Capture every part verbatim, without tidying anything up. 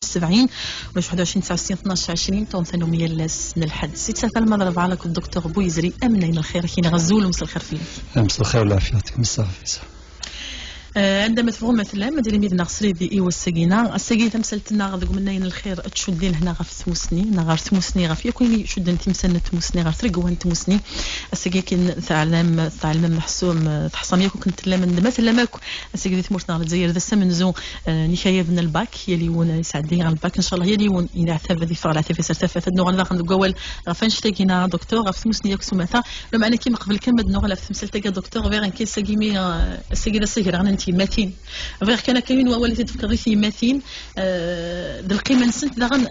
سبعين ولا واحد وعشرين تسعة وستين اثناش عشرين. طون ثانومية لاس نلحد ست ساعات المغرب على كل دكتور بويزري. أمنين الخير كينا غزول ومس الخير فيك. أمس الخير والعافية، يعطيك مسا الخير. آه، عندما تفهم مثلا ما دير ميدنا غسلي بي إيوا السكينة السكينة مثلتنا غدوك من نين الخير تشدين هنا غف ثموسني هنا غير ثموسني غف يكون يشدن تمسن ثموسني غير ترقوان ثموسني. السكينة كن تعلم تعلم محسوم تحصم يكون كنت لمن مثلا ماكو. Asegri tmurt neɣ Lezzayer d ass amenzu, eh, n ikayaden n lbak, yal yiwen yesɛeddi ɣer lbak, ncallah yal yiwen yeɛtab ad yeffeɣ leɛtab-is ar tafat. Ad nuɣal daɣen deg wawal ɣef annect-agi-nneɣ a docteur, ɣef tmussni akk s umata. Lameɛna, akken qbel kan ma d-nuɣal ɣef temsalt-agi a docteur, bɣiɣ nekk ass-agi mi, eh, ass-agi d ass agraɣlan n tyemmatin. Bɣiɣ kan akka yiwen wawal i t-id-tefkeḍ i tyemmatin, eh, d lqima-nsent daɣen,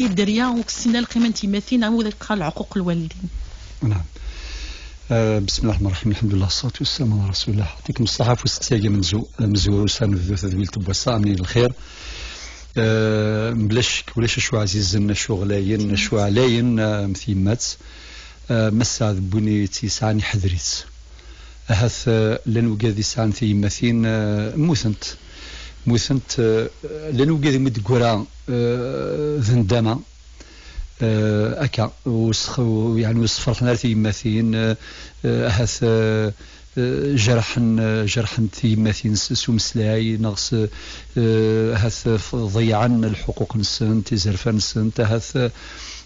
i dderya ur ksina lqima n tyemmatin, am wid yeqqar leɛquq lwaldin. Naam. Eh, bismillah rahman rahim, alḥamdulillah, ṣṣalatu wassalamu ɛla rasulillah. Yeɛṭikum ṣṣaḥa ɣef usteqsi-agi amenzu, amezwaru s anebdu tadwilt n wass-a, amnin lxir. Eh, mebla ccek, ulac acu ɛzizen, acu ɣlayen, acu ɛlayen, eh, am tyemmat. Eh, ma tesɛa d win i tt-yesɛan iḥder-itt. Ahat, eh, llan wigad yesɛan tiyemmatin, eh, mmutent. Mmutent, eh, llan wigad imi d-teggra, eh, d ndama. Eh, akka, ur sx-, ur, yeɛni, ur sferḥen ara tiyemmatin, eh, eh, ahat, eh, eh, jerḥen, eh, jerḥen tiyemmatin s, s umeslay, neɣ s, eh, ahat f-, ḍeyyɛen lḥuquq-nsent, izerfan-nsent, ahat, eh,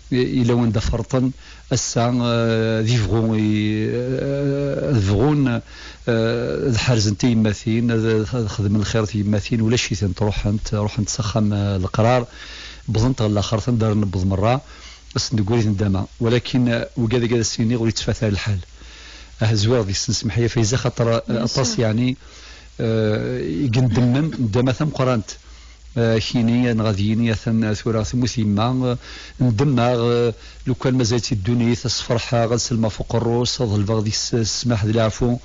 yella wanda ferṭen. Ass-a, eh, ad ibɣu i, eh, ad bɣun, eh, ad ḥerzen tiyemmatin, ad, ad xedmen lxir tiyemmatin, ulac-itent, ruḥent, ruḥent s axxam, eh, leqrar, wwḍent ɣer laxert, anda ara newweḍ merra, ad sen-d-negri tendama. Walakin, eh, wigad-agi ad as-iniɣ ur yettfat ara lḥal. Ah, zwiɣ deg-sen, semmeḥ-iyi a Fayza, xaṭer, eh, aṭas, yeɛni, eh, i yendemmen, ndama tameqqrant. Eh, kini, neɣ d yini, atan, eh, tura temmut yemma, eh, ndemmeɣ, eh, lukan mazal-itt i ddunit, ad s-ferḥeɣ, ad sellmeɣ f uqerru-s, ad ḍelbeɣ deg-s, eh, ssmaḥ d leɛfu.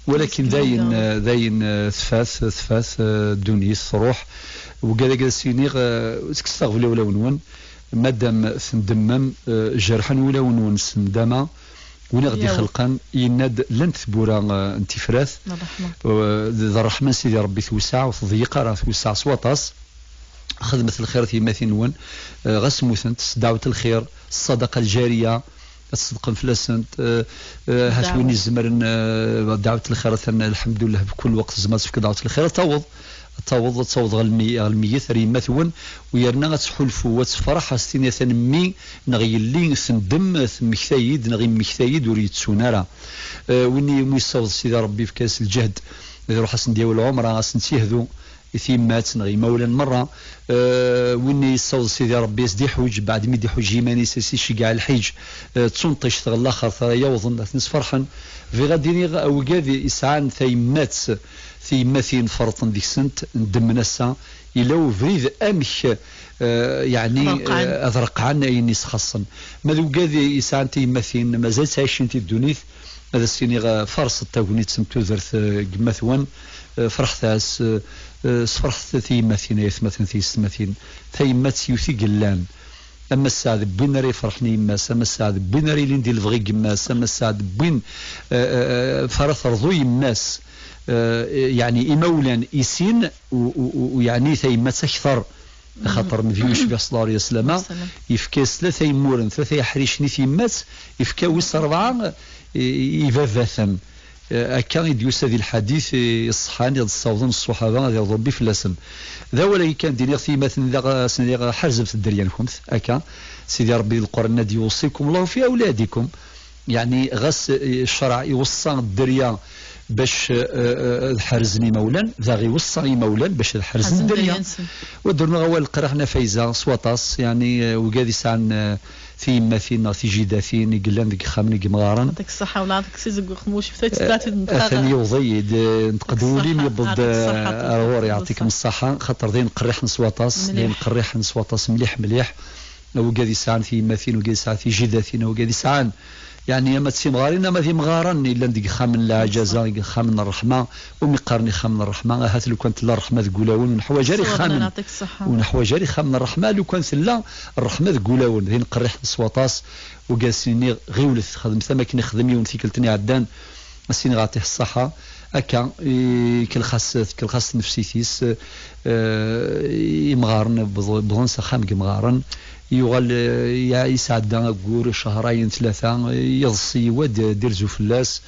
Walakin dayen, eh, dayen, eh, tfat, tfat, eh, ddunit, truḥ. Wigad-agi ad as-iniɣ, eh, tekkset aɣbel i wulawen-nwen, madam tendemmem, eh, jerḥen wulawen-nwen s ndama, win i ɣ-d-ixelqen, yenna-d llant tewwura, eh, n tifrat. Eh, d ṛṛeḥma n Sidi Ṛebbi tewseɛ, ur tḍeyyeq ara, tewseɛ s waṭas. Xedmet lxir i tyemmatin-nwen, eh, ɣas mmutent, s ddeɛwet n lxir, ṣṣadaqa lǧariya, ad tṣeddqem fell-asent. Eh, eh, hat win izemren, eh, ddeɛwet n lxir, atan, lḥemdullah, mkul lweqt tzemreḍ ad tefkeḍ ddeɛwet n lxir, ad taweḍ. Ad taweḍ, ad taweḍ ɣer lmi-, ɣer lmeyyet, ar yemma-twen, u yerna ad tḥulfu, ad tefreḥ, ad s-tini atan mmi neɣ yelli tendem, temmekta-yi-d neɣ yemmekta-yi-d, ur yettun ara. Eh, win i mu yessaweḍ Sidi Ṛebbi, yefka-as lǧehd, ad iruḥ ad sen-d-yawi lɛumra, ad sen-tt-yehdu i tyemmat neɣ imawlan merra. Eh, win i yessaweḍ Sidi Ṛebbi, ad s-d-iḥuǧ, beɛd mi d-iḥuǧ iman-is, ad s-iceggeɛ lḥiǧ, eh, d tunṭict ɣer laxert ara yawḍen, ad ten-sferḥen. Bɣiɣ ad d-iniɣ, awgad yesɛan tayemmat, tiyemmatin ferṭen deg-sent, ndemmen ass-a, yella ubrid amek, eh, yeɛni, ad reqqɛen, eh, ad reqqɛen ayen i s-xaṣṣen. Ma d awgad yesɛan tiyemmatin mazal ttɛicint i ddunit, ad as-iniɣ, eh, farṣet tagnit n tudert, eh, n yemma-twen, eh, ferḥet-as, eh, eh, sferḥet tiyemmatin, ay atmaten tiyessetmatin. Tayemmat yiwet i yellan. Ama sseɛd n win ara iferḥen i yemma-s, ama sseɛd n win ara ilin di lebɣi n yemma-s, ama sseɛd n win, eh, eh, eh, f ara terḍu yemma-s, eh, yeɛni imawlan i sin, u, u, u, u yeɛni tayemmat akter. Axaṭer Nnbi ucbiḥ ṣella Llahu ɛalayhi wa sallama, yefka-yas tlata immuren, tlata iḥricen i tyemmat, yefka wis rebɛa i, i, i baba-ten. Eh, akka i d-yusa di lḥadit, eh, iṣeḥḥan i ɣ-d-ssawḍen ṣṣuḥaba, ad iṛḍu Ṛebbi fell-asen. D awal-agi kan d-iniɣ tiyemmatin, daɣ, eh, asen-iniɣ, eh, ḥerzemt dderya-nkent, akka. Sidi Ṛebbi di Lqur'an yenna-d: "Yuṣikum Llahu fi awladikum." Yeɛni, ɣas, eh, ccṛeɛ iweṣṣa dderya bac, eh, eh, ad ḥerzen imawlan, daɣ iweṣṣa imawlan bac ad ḥerzen dderya. Wa d-rnuɣ awal, qriḥ n Fayza s waṭas, yeɛni, eh, wigad yesɛan, eh, tiyemmatin neɣ tijidatin i yellan deg yexxamen n yimɣaren. Yeɛṭik ṣṣeḥḥa, wala yeɛṭik si zeg uxmuc, atan yewweḍ-iyi-d, eh, nṭeq-d wul-im, yewweḍ-d, eh, ar ɣur-i, yeɛṭikum ṣṣeḥḥa, xaṭer d ayen qerriḥen s waṭas, d ayen qerriḥen s waṭas mliḥ, mliḥ. Awgad yesɛan tiyemmatin, awgad yesɛan tijidatin, awgad yesɛan, yeɛni, ama d timɣarin, ama d imɣaren yellan deg yexxamen n lɛajaza, deg yexxamen n ṛṛeḥma, umi qqaren ixxamen n ṛṛeḥma, ahat lukan tella ṛṛeḥma deg wulawen, ur neḥwaǧ ara ixxamen, ur neḥwaǧ ara ixxamen n ṛṛeḥma, lukan tella ṛṛeḥma deg wulawen, d ayen qerriḥen s waṭas. Awgad asen-iniɣ, ɣiwlet, xedmet am akken ixdem yiwen tikkelt-nni iɛeddan, asen-iniɣ, yeɛṭih ṣṣeḥḥa, Akka, i-, ikellex-as, tkellex-as tnefsit-is, eh, imɣaren, wwḍ-, wwḍen s axxam n yimɣaren, yuɣal, eh, ya-, yesɛedda aggur, cehrayen, tlata, yeḍs yiwad, d-, d-irzu fell-as,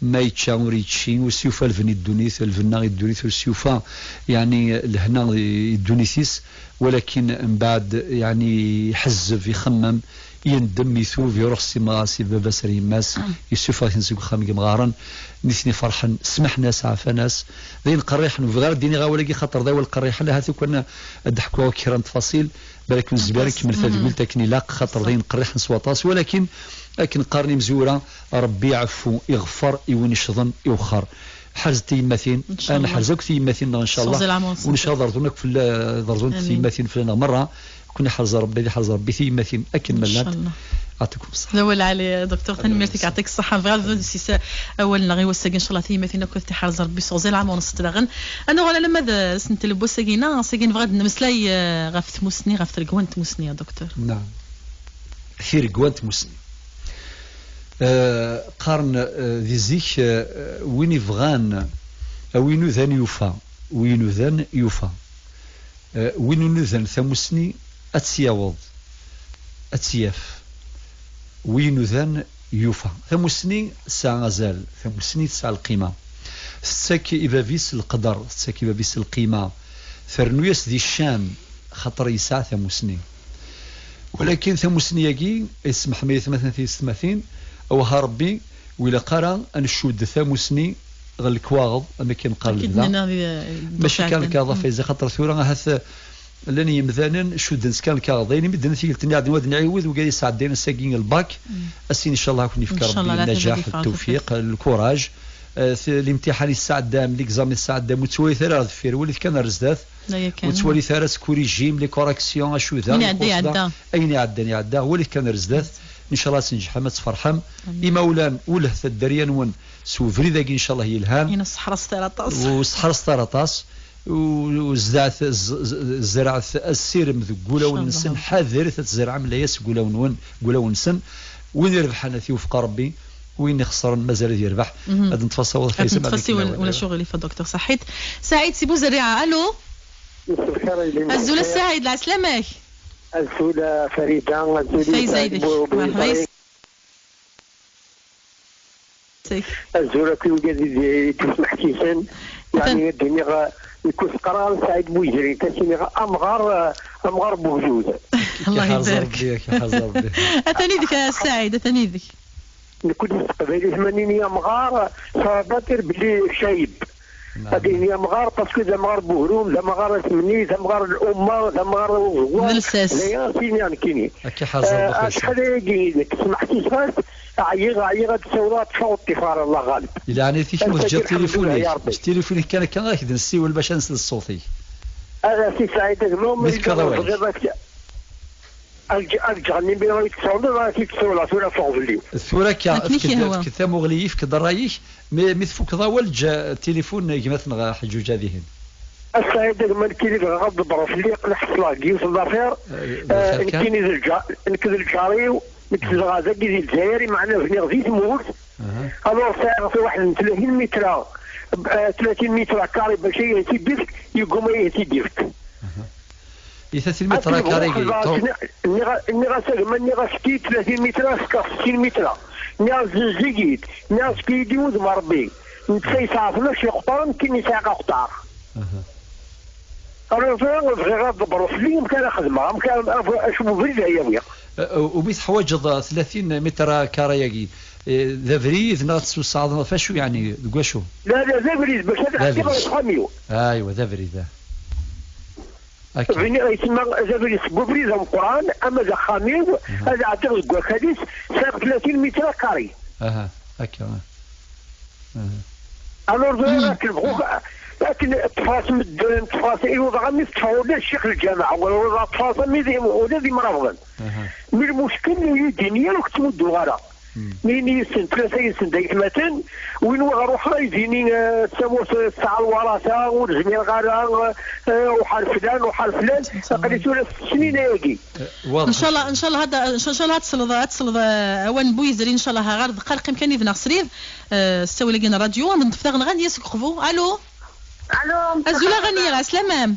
ma yečča ur yečči, ur s-yufa lbenna i ddunit, lbenna i ddunit, ur s-yufa, yeɛni, lehna i, i ddunit-is, walakin mbeɛd, yeɛni, iḥezzeb, ixemmem, yendem, itub, iruḥ s imɣa-, s baba-s ar yemma-s, yessufeɣ-iten seg uxxam n yimɣaren, nitni ferḥen, smaḥen-as, ɛfan-as. D ayen qerriḥen, ur bɣiɣ ara ad d-iniɣ awal-agi xaṭer d awal qerriḥen, ahat ukan ad d-ḥkuɣ kra n tfaṣil, balak ur nezmir ad nkemmel tadwilt akken ilaq, xaṭer d ayen qerriḥen s waṭas, walakin akken qqaren imezwura, Rebbi iɛeffu, iɣeffer i win icḍen, iwexxer. Ḥerzet tiyemmatin, ad neḥrez akk tiyemmatin-nneɣ, ncallah. Ur ncallah ad rẓun akk fell-, ad rẓunt tiyemmatin fell-aneɣ merra. Ad ken-iḥrez Rebbi, ad iḥrez Rebbi tiyemmatin akken ma llant. Yeɛṭikum ṣṣeḥḥa. D awal ɛali, docteur, tanemmirt-ik, yeɛṭik ṣṣeḥḥa. Bɣiɣ ad nbdu s awal-nneɣ i wass-agi, ncallah tiyemmatin akk ad t-iḥrez Rebbi s uɣzal ɛam ur nṣett daɣen. Ad nuɣal alamma d asentel n wass-agi-nneɣ, ass-agi nebɣa ad nemmeslay, eh, ɣef tmussni, ɣef tregwa n tmussni, a docteur. Naam. Tiregwa n tmussni. Eh, qqaren, eh, di zik, eh, win ibɣan, a win udan yufa, win udan yufa. Eh, win ur nudan tamussni ad tt-yaweḍ, ad tt-yaf. Win udan yufa. Tamussni tesɛa azal, tamussni tesɛa lqima. Tettak i bab-is leqder, tettak i bab-is lqima, ternu-yas di ccan, xaṭer yesɛa tamussni. Walakin tamussni-agi, issemḥem-iyi atmaten tiyessetmatin, awah a Rebbi, ur ilaq ara ad ncudd tamussni ɣer lekwaɣeḍ, am akken qqar lebda. Mačči kan lekwaɣeḍ a Fayza, xaṭer tura ahat, eh, llan yemdanen cudden-tt kan lekwaɣeḍ. Ayen i mi d-tenna tikkelt-nni iɛeddan, ad nɛiwed, wigad yesɛeddayen ass-agi lbak, ass-in, ncallah, ad ken-yefk Rebbi nnajaḥ, ttewfiq, lkuraj. Eh, t-, limtiḥan i tesɛeddam, l'examen i tesɛeddam, ur ttwalit ara ɣer deffir, walit kan ar zdat. Ur ttwalit ara seg urijim, les corrections, acu da, ayen iɛeddan, iɛedda. Ayen iɛeddan, iɛedda. Walit kan ar zdat. Ncallah ad tnejḥem, ad tferḥem. Imawlan, ulhet dderya-nwen s ubrid-agi, ncallah, yelhan. Ur seḥraset ara aṭas. Ur seḥraset ara aṭas. U-, u-, zedɛet, z-, z-, zerɛet asirem deg wulawen-nsen, ḥadret ad tzerɛem layas deg wulawen-nwen, deg wulawen-nsen. Win irebḥen ad t-iwefeq Rebbi, win ixesren mazal ad yerbeḥ. Ad neṭṭef asiwel, ulac aɣilif, a docteur Saḥit. Saɛid si Buzerriɛa, allô? Azul a Saɛid, lɛeslama-k. Azul a Farida, azul a Saɛid. Merḥba yes. Azul akk i wigad i d-, i d-yesmeḥsisen. Yeɛni ad d-iniɣ, eh, nekk ur s-qqareɣ ara Saɛid Buyzri, ad s-iniɣ amɣar, eh, amɣar Bugdud. Allah ibarek. Atan yid-k a Saɛid, atan yid-k. Nekk ur s-teqbaylit ma nini amɣar, ça veut pas dire belli cayeb. Ad d-ini amɣar, parce que d amɣar Buhrum, d amɣar Asmeni, d amɣar Luma, d amɣar Uẓewwa. D lsas. D aya s-iniɣ nekkini. Akka ḥaẓer. Eh, acḥal ayagi yid-k, smeḥsiseɣ-as, ɛyiɣ, ɛyiɣ ad d-ssawleɣ, ad teffeɣ ur ṭṭifeɣ ara, Allah ɣaleb. Yeɛni tikki ur teǧǧiḍ tilifun-ik, s tilifun-ik kan akka ad k-d-nessiwel bac ad nsel ṣṣut-ik. Ala, si Saɛid a gma, ma yella tebɣiḍ ad k-, ad k-, ad k-ǧǧeɣ nnimer-ik, ad k-ssawleɣ, tura ffeɣ fell-i. Tura akka, efk-d, efk-d tamuɣli, efk-d ṛṛay-ik, mi, mi tfukeḍ awal, ǧǧ tilifun n gma-tneɣ Ḥeǧǧuǧa dihin. A Saɛid a gma, nekkini bɣiɣ ad tḍebbreḍ fell-i, aql-i ḥeṣleɣ deg yiwet n l'affaire. Eh, nekkini d lǧar, nekk d lǧar-iw, nekk zedɣeɣ dagi di Lezzayer, imeɛna bniɣ di tmurt. Alors sɛiɣ waḥed n tlatin mitra, eh, tlatin mitra kari bac ad iyi-t-id-ifk, yegguma ad iyi-t-id-ifk. I tlatin mitra kari-agi, nniɣ-as a gma, nniɣ-as efk-iyi tlatin mitra, fkeɣ settin mitra. Nniɣ-as zzenz-iyi-d, nniɣ-as efk-iyi-d i wudem Rebbi. Netta yesɛa tnac iqeṭṭaren, nekkini sɛiɣ aqeṭṭar. Alors tura bɣiɣ ad tḍebbreḍ fell-i amek ara xedmeɣ, amek ara, acu n ubrid ara awiɣ. Eh, u mi teḥwaǧeḍ, eh, tlatin mitra kari-agi, eh, d abrid neɣ ad teswesɛeḍ neɣ f acu, yeɛni, deg wacu? La, la, d abrid bac ad ɛeddiɣ ɣer uxxam-iw. Aywa, d abrid, ah. Akka. Bini, yesemma d abrid seg ubrid ameqqran, ama d axxam-iw, ad ɛeddiɣ deg wakal-is, sɛiɣ tlatin mitra kari. Aha, akka, ah. Aha. Alors, bɣiɣ akken bɣuɣ, akken ṭṭfeɣ-as medden, ṭṭfeɣ-as, iwuḍ ɣer mi teṭṭfeɣ ula d ccix lǧameɛ, wala ula ṭṭfeɣ-as ula d, ula d imrabḍen. Aha. Mi lmuckel ur yi-d-ini ara ur k-ttmudduɣ ara. Nini yis-sen, tlata yis-sen d aytmaten, win wa ɣer uḥra yedini, eh, tamurt, eh, tesɛa lwarata, ur zmireɣ ara, eh, eh, uḥar flan, uḥar flan, aql-i tura s snin ayagi. Ncallah, ncallah, ad, ncallah ad tesleḍ, ad tesleḍ, eh, awal n Bu Yizri, ncallah, ɣer dqqa, qqim kan yid-neɣ srid, eh, s ttawil-agi n rradyu, ad neṭṭef daɣen ɣer Niyas deg Uqbu. Alo? Alo, azul a Ɣaniya, ɛeslama-m.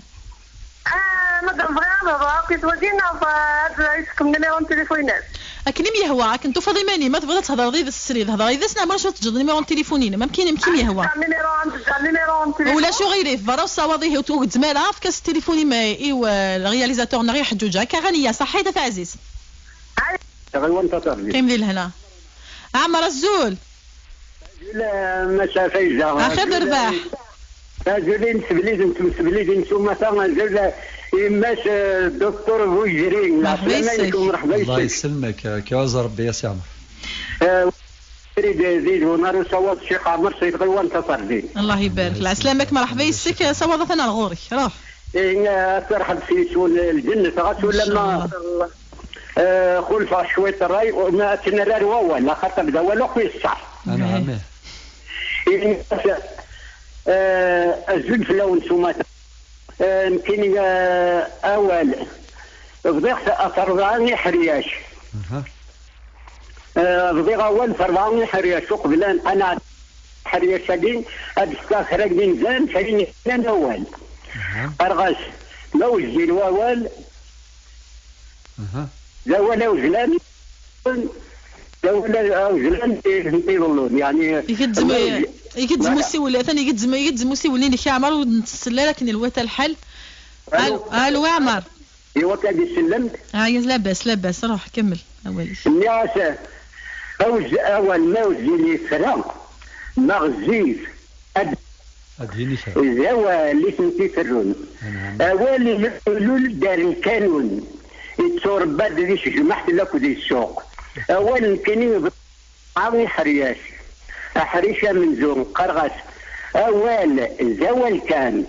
Ah, madam, bɣiɣ ad hedreɣ akkit wagi neɣ ad yeskem numéro n téléphone-ines? Akken i m-yehwa, akken tufiḍ iman-im, ma tebɣiḍ ad thedreḍ yid-s srid, hder yid-s, neɣ ma ulac ad teǧǧeḍ numéro n téléphone-inem, akken i m-yehwa. Numéro, ad teǧǧeḍ numéro n téléphone? Ulac uɣilif, berra ur tessawaḍ, ihi ur tgezzem ara, efk-as téléphone-im i, i, euh, le réalisateur neɣ i Ḥeǧǧuǧa. Akka, Ɣaniya, ṣaḥḥit a taɛzizt. Ay. Ɣiwan tatardi. Qqim di lehna. Ɛmer, azul. Azul, eh, Mass Fayza. Axir d rrbeḥ. Azul i n tseblid, n tmesblidin s umata, azul, eh, i Mass, eh, Docteur Bujri. Merḥba yes-k. Lɛeslama-nnek u merḥba yes-k. Allah yesselmek, eh, k-iɛuzz Rebbi, a Si Ɛmer. Eh, Srid, eh, di Lwunar usawaḍ Ccix Ɛmer Ssid Ɣiwan Taṭerdi. Allah ibarak. Lɛeslama-k, merḥba yes-k, sawaḍ atan ar ɣur-k. Ruḥ. Eh, eh, terḥeb s yiswen lǧennet, ɣas ulamma, incallah, eh, xulfeɣ cwiṭ ṛṛay, u ma ad tt-nerr ar wawal, axaṭer d awal akk i ṣṣeḥ. Anɛam. Eh, azul fell-awen s umata. Eh, nekkini, eh, awal. Bḍiɣ-t ɣef ṛebɛa iḥeryac. Aha. Eh, bḍiɣ awal ɣef ṛebɛa iḥeryac, uqbel ad neqqen iḥeryac-agi, ad d-fkeɣ kra n yinzan, kra n yinzan awal. Aha. Qqareɣ-as, ma wezzil wawal, Aha. D awal awezlan, d awal awezlan i tent-iḍellun, yeɛni, igezzem, ma wezz-, igezzem ma usiwel, atan igezzem, igezzem usiwel-inek, Ɛmer, ur d-nettsell ara akken ilwa lḥal. Alo. Alo, alo, Ɛmer. Iwa kan isellem. Ah, yes, labas, labas, ruḥ, kemmel awal-ik. Nniɣ-as, awez-, awal ma wezzil yefra, ma ɣezzif, ad Ad d-yini kra. D awal i tent-iferrun. Anɛam. Awal ilul-d ar lkanun, itturebba-d di tejmaɛt lakked di ssuq. Awal nekkini d ṛebɛa iḥeryac. Aḥric amenzu, qqareɣ-as awal d awal kan.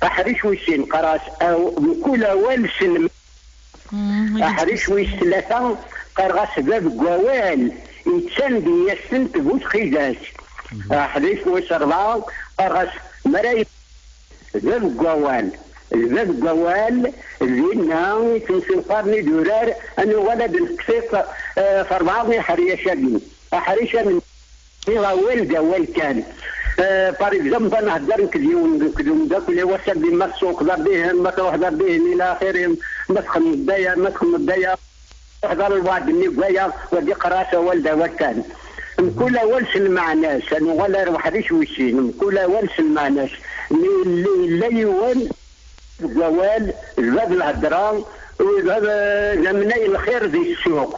Aḥric wis sin, qqareɣ-as aw-, mkul awal s lm-, Mm, aḥric wis tlata, qqareɣ-as bab n wawal, ittan di yasent bu txidas. Mhm. Aḥric wis ṛebɛa, qqareɣ-as mi ara y-, bab n wawal, bab n wawal, dinna i temsulqaren idurar, ad nuɣal ad d-neqsiṭ, eh, f ṛebɛa iḥeryac-agi. Aḥric am Niɣ awal d awal kan. Eh, par exemple, ad nhedder nekk d yiwen, nekk d umeddakel, i wass-a di ma tsuqeḍ ar dihin, ma truḥeḍ ar dihin, ila axiri, ma txedmeḍ d aya, ma txedmeḍ d aya, teḥḍer lweɛd-nni deg waya, wagi qqar-as awal d awal kan. Mkul awal s lmeɛna-s, ad nuɣal ar uḥric wis sin, mkul awal s lmeɛna-s. Mi yella, yella yiwen, deg wawal, d bab lhedra, u d bab, eh, d amnay lxir di ssuq.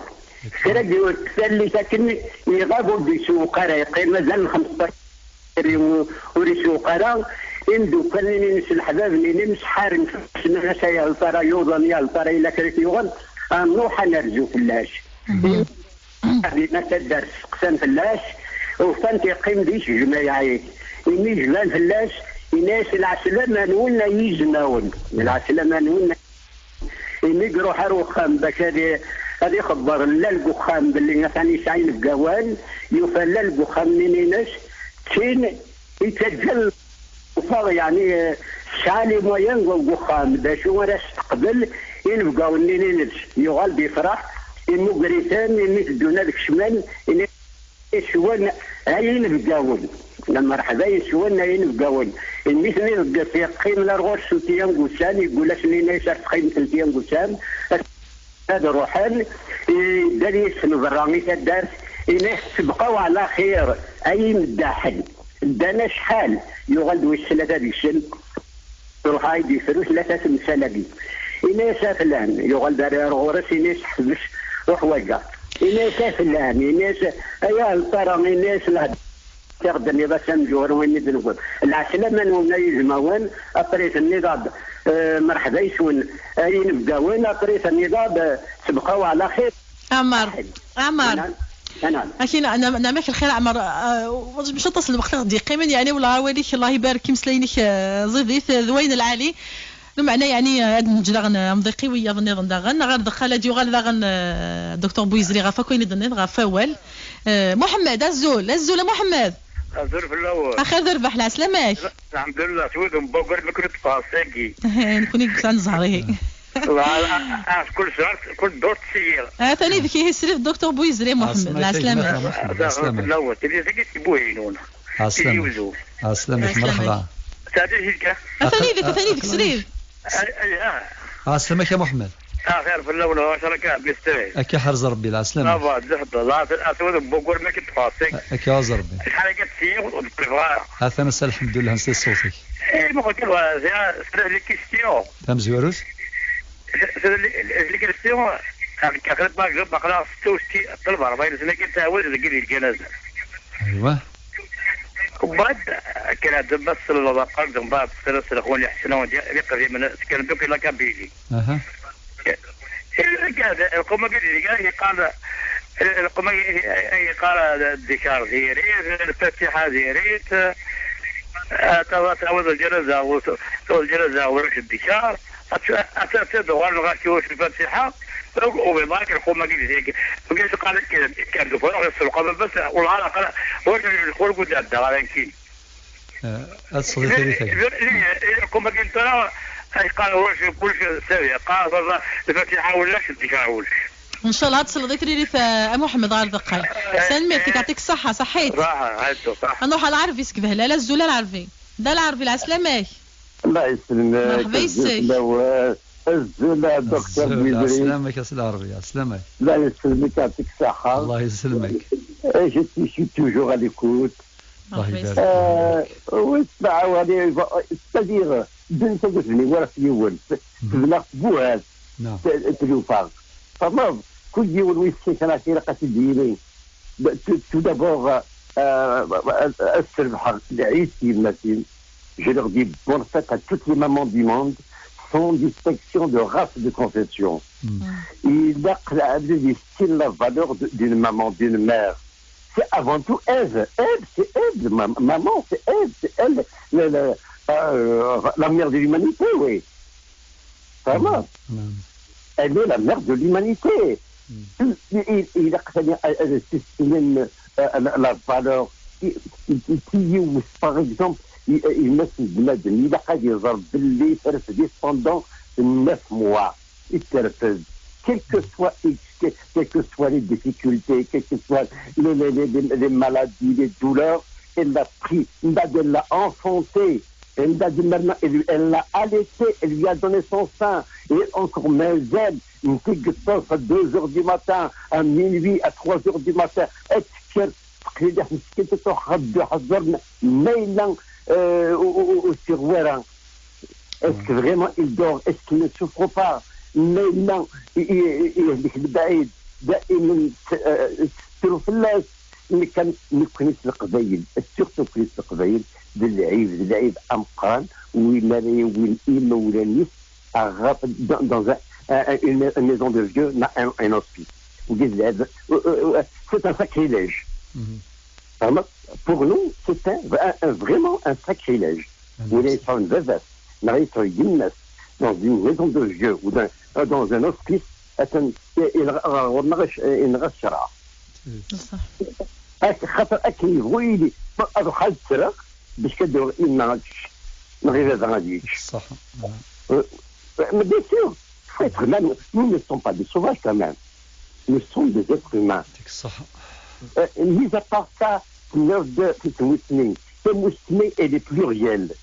Kra n tallit akken iɣab ur d-isewweq ara, yeqqim mazal n xemseṭṭac ur, ur isewweq ara. Imdukal-nni-ines, leḥbab-nni-ines, ḥaren fell-as, nnan-as, "Ay Helṭara, yuḍen, ya Helṭara, yella kra i t-yuɣen, a nruḥ ad nerzu fell-as." Mhm. Dinna taddart seqsan fell-as, ufan-t yeqqim di tejmaɛit. Imi jban fell-as, yenna-yas, "Lɛeslama-nwen ay izmawen, lɛeslama-nwen." Imi iruḥ ar uxxam bac ad i-, ad ixebber lal deg uxxam belli atan yesɛa inebgawen, yufa lal deg uxxam-nni-ines, d tin yettaǧǧan lferḥ, yeɛni, eh, tesɛa les moyens deg uxxam, d acu ara s-teqbel inebgawen-nni-ines. Yuɣal-d yefreḥ, immuger-iten, imi teddun ad kecmen, ini-, Yes-wen ay inebgawen. Lmerḥba yes-wen ay inebgawen. Imi ten-iḍegger, yeqqimen ar ɣur-s telliya n wussan, yeggul-asen, yenna-yas, "Ar teqqimemt telliya n wussan, ad ruḥen." Ddan yes-sen berra i taddart, yenna-yas, "Tebqaw ɛla xir ay imeddaḥen." Ddan acḥal, yuɣal-d wis tlata deg-sen. Iruḥ ad d-yefru tlata temsal-agi. Ini-as a flan, yuɣal-d ar, ar ɣur-s, ini-as ḥbes uḥwaǧeɣ. Ini-as a flan, ini-as ay ahelṭara, ini-as lehd-, tiɣ d-tenniḍ-as amjur win i d-newweḍ. Lɛeslama-nwen ay izmawen, après tenniḍ-aɣ-d, eh, merḥba yes-wen ay inebgawen, après tenniḍ-aɣ-d, eh, tebqaw ɛla xir. Ɛmer, Ɛmer. Anɛam. Anɛam. Akin, neɛma-, neɛma-k lxir, Ɛmer. Ah, mcaṭas lweqt i ɣ-d-yeqqimen, yeɛni, wala awal-ik, Allah ibarek, imeslayen-ik, eh, ẓidit, eh, d wayen lɛali. Lmeɛna, yeɛni, ad neǧǧ daɣen, eh, amḍiq i wiyaḍ nniḍen daɣen. Ɣer ddeqqa ad d-yuɣal daɣen, eh, Doctor Bouizri ɣef akk ayen i d-tenniḍ ɣef wawal. Eh, Muḥemmed, azul, azul a Muḥemmed. Azul fell-awen. Axir d rrbeḥ, lɛeslama-k. Lḥemdullah, s wid n Buger mi kent-ṭṭfeɣ sagi. Nekni deg sɛan ẓẓher, ihi. Kul sɛa, kul ddurt ttiyyiɣ. Atan idek ihi srid Doctor Bouizri Muḥemmed, lɛeslama-k. Lɛeslama-k. Fell-awen, tili sagi si Buhinun. Ɛeslama-k. Tizi Wezzu. Ɛeslama-k, mṛeḥba. Taɛdil yid-k. Atan idek, atan idek srid. Ɛeslama-k a Muḥemmed. Axir fell-awen, wacu akka, mistri? Akka ḥerz Rebbi, lɛeslama. Aba, d lḥedd, Allah, aswad n Bugur, mi k-id-ṭṭfeɣ seg. Akka ḥerz Rebbi. Acḥal akka d-syiɣ ur d-ṭṭifeɣ ara. Atan ass-a, lḥemdullah, nesla ṣṣut-ik. Eh, ma qlت لك, c'est, c'est les questions. Tamezwarut? C'est les, les questions. Axir, par exemple, aql-aɣ setta u settin, ṭṭelb rebɛin sna kan ttɛawad deg yid lǧanaza. Aywa. Umbeɛd, akken ad ma tselleḍ aqal, umbeɛd tesla s lexwan iḥesna, d iqdimen, tekkren akk i la Kabylie. Aha. Lqum-agi d-, yeqqar, lqum-agi yeqqar ddikar diri-t, lfatiḥa diri-t, ad tawiḍ lǧanaza, lǧanaza ulac ddikar, ad t-, ad t-, ad t-uɣalen ɣer kiwac lfatiḥa, u, u iḍak lqum-agi di tagi. Mgis qal akken, kan d ufrux yesselqa baba-s, wellah la qal, ur lqum ur d-ɛeddaɣ ara nekkini. Eh, ad tesleḍ i tiririt-agi. Lqum-agi n tura, ay qal ulac kullec sawi, qal baba, lfatiḥa ulac, ddikar ulac. Ncallah ad tesleḍ i tririt, eh, a Muḥemmed ɣer deqqal. Tanemmirt-ik, yeɛṭik ṣṣeḥḥa, ṣaḥḥit. Ṣaḥḥa, ɛeddu, ṣaḥḥa. Ad nruḥ ɣer Lɛerbi seg Behlal, azul a Lɛerbi. Da Lɛerbi, lɛeslama-k. Allah yesselmek. Merḥba yes-k. Azul fell-awen. Azul a Doctor Azul, Bouizri. Ɛeslama-k a Si Lɛerbi, ɛeslama-k. Allah yesselmek, yeɛṭik ṣṣeḥḥa. Allah yesselmek. Et je suis toujours à l'écoute. Allah ibarek. Euh, oui, c'est-à-dire, ddunit-agi ur tebni wara f yiwen, tebna f buhal, tlufa. Tfehmeḍ? Kul yiwen wi yessekran ilaq ad t-id-yini. Tout, tout d'abord, euh, euh, ad trebḥeɣ lɛid s yemma-s-im. Je leur dis bonne fête à toutes les mamans du monde, sans distinction de race, de confession. Ilaq lɛebd ad yessin la valeur de, d'une maman, d'une mère. C'est avant tout Ève. Ève, c'est Ève, ma-, maman, c'est Ève, c'est elle, le, le, euh, la mère de l'humanité, oui. Vraiment. Elle est la mère de l'humanité. Il, il, il a, euh, euh, c'est, c'est une, euh, la, la valeur. I, i, i, i, par exemple, i, i, yemma-s n bnadem, ilaq ad iẓer belli terfed pendant neuf mois. Terfed. Quel que soit, quelles que soient les difficultés, quelles que soient les, les, les, les, les maladies, les douleurs, elle l'a pris. Mbeɛd, elle l'a enfanté. Mbeɛd, elle, elle l'a allaité, elle lui a donné son sein. Et encore, mazal, une petite à deux heures du matin, à minuit, à trois heures du matin, ad tekker teqlideḥ meskint, ad truḥ ad d-tḥeẓẓer ma yella, euh, ur, ur, ur, ur s-yuɣ wara. Est-ce que vraiment il dort? Est-ce qu'il ne souffre pas? Ma yella i-, i-, i-, ihlek lebɛid, daimen t-, euh, tettru fell-as. Nekkan, nekkni s Leqbayel, surtout nekkni s Leqbayel, d lɛib, d lɛib ameqqran, win ara yawin imawlan-is ɣef, dans, dans un, un, une, une maison de vieux, na-, un, un hospice. Ou des, euh, euh, euh, c'est un sacrilège. Vraiment, pour nous, c'est un, un, un, vraiment un sacrilège. Ou les gens de Vevas, dans une maison de vieux, ou dans, euh, dans un hospice, c'est un, il, il, il, il, il, Ak-, xaṭer akken yebɣu yili. Ma ad uḥal ttreɣ, bac ad d-awiɣ imma ad yečč, neɣ i baba ad yečč. Ṣṣeḥ. Euh, mais bien sûr, faut être humain. Nous ne sommes pas des sauvages quand même. Nous sommes des êtres humains. Yeɛṭik ṣṣeḥ. Euh, mis à part ça, tenniḍ-d tamussni. Tamussni, elle est plurielle.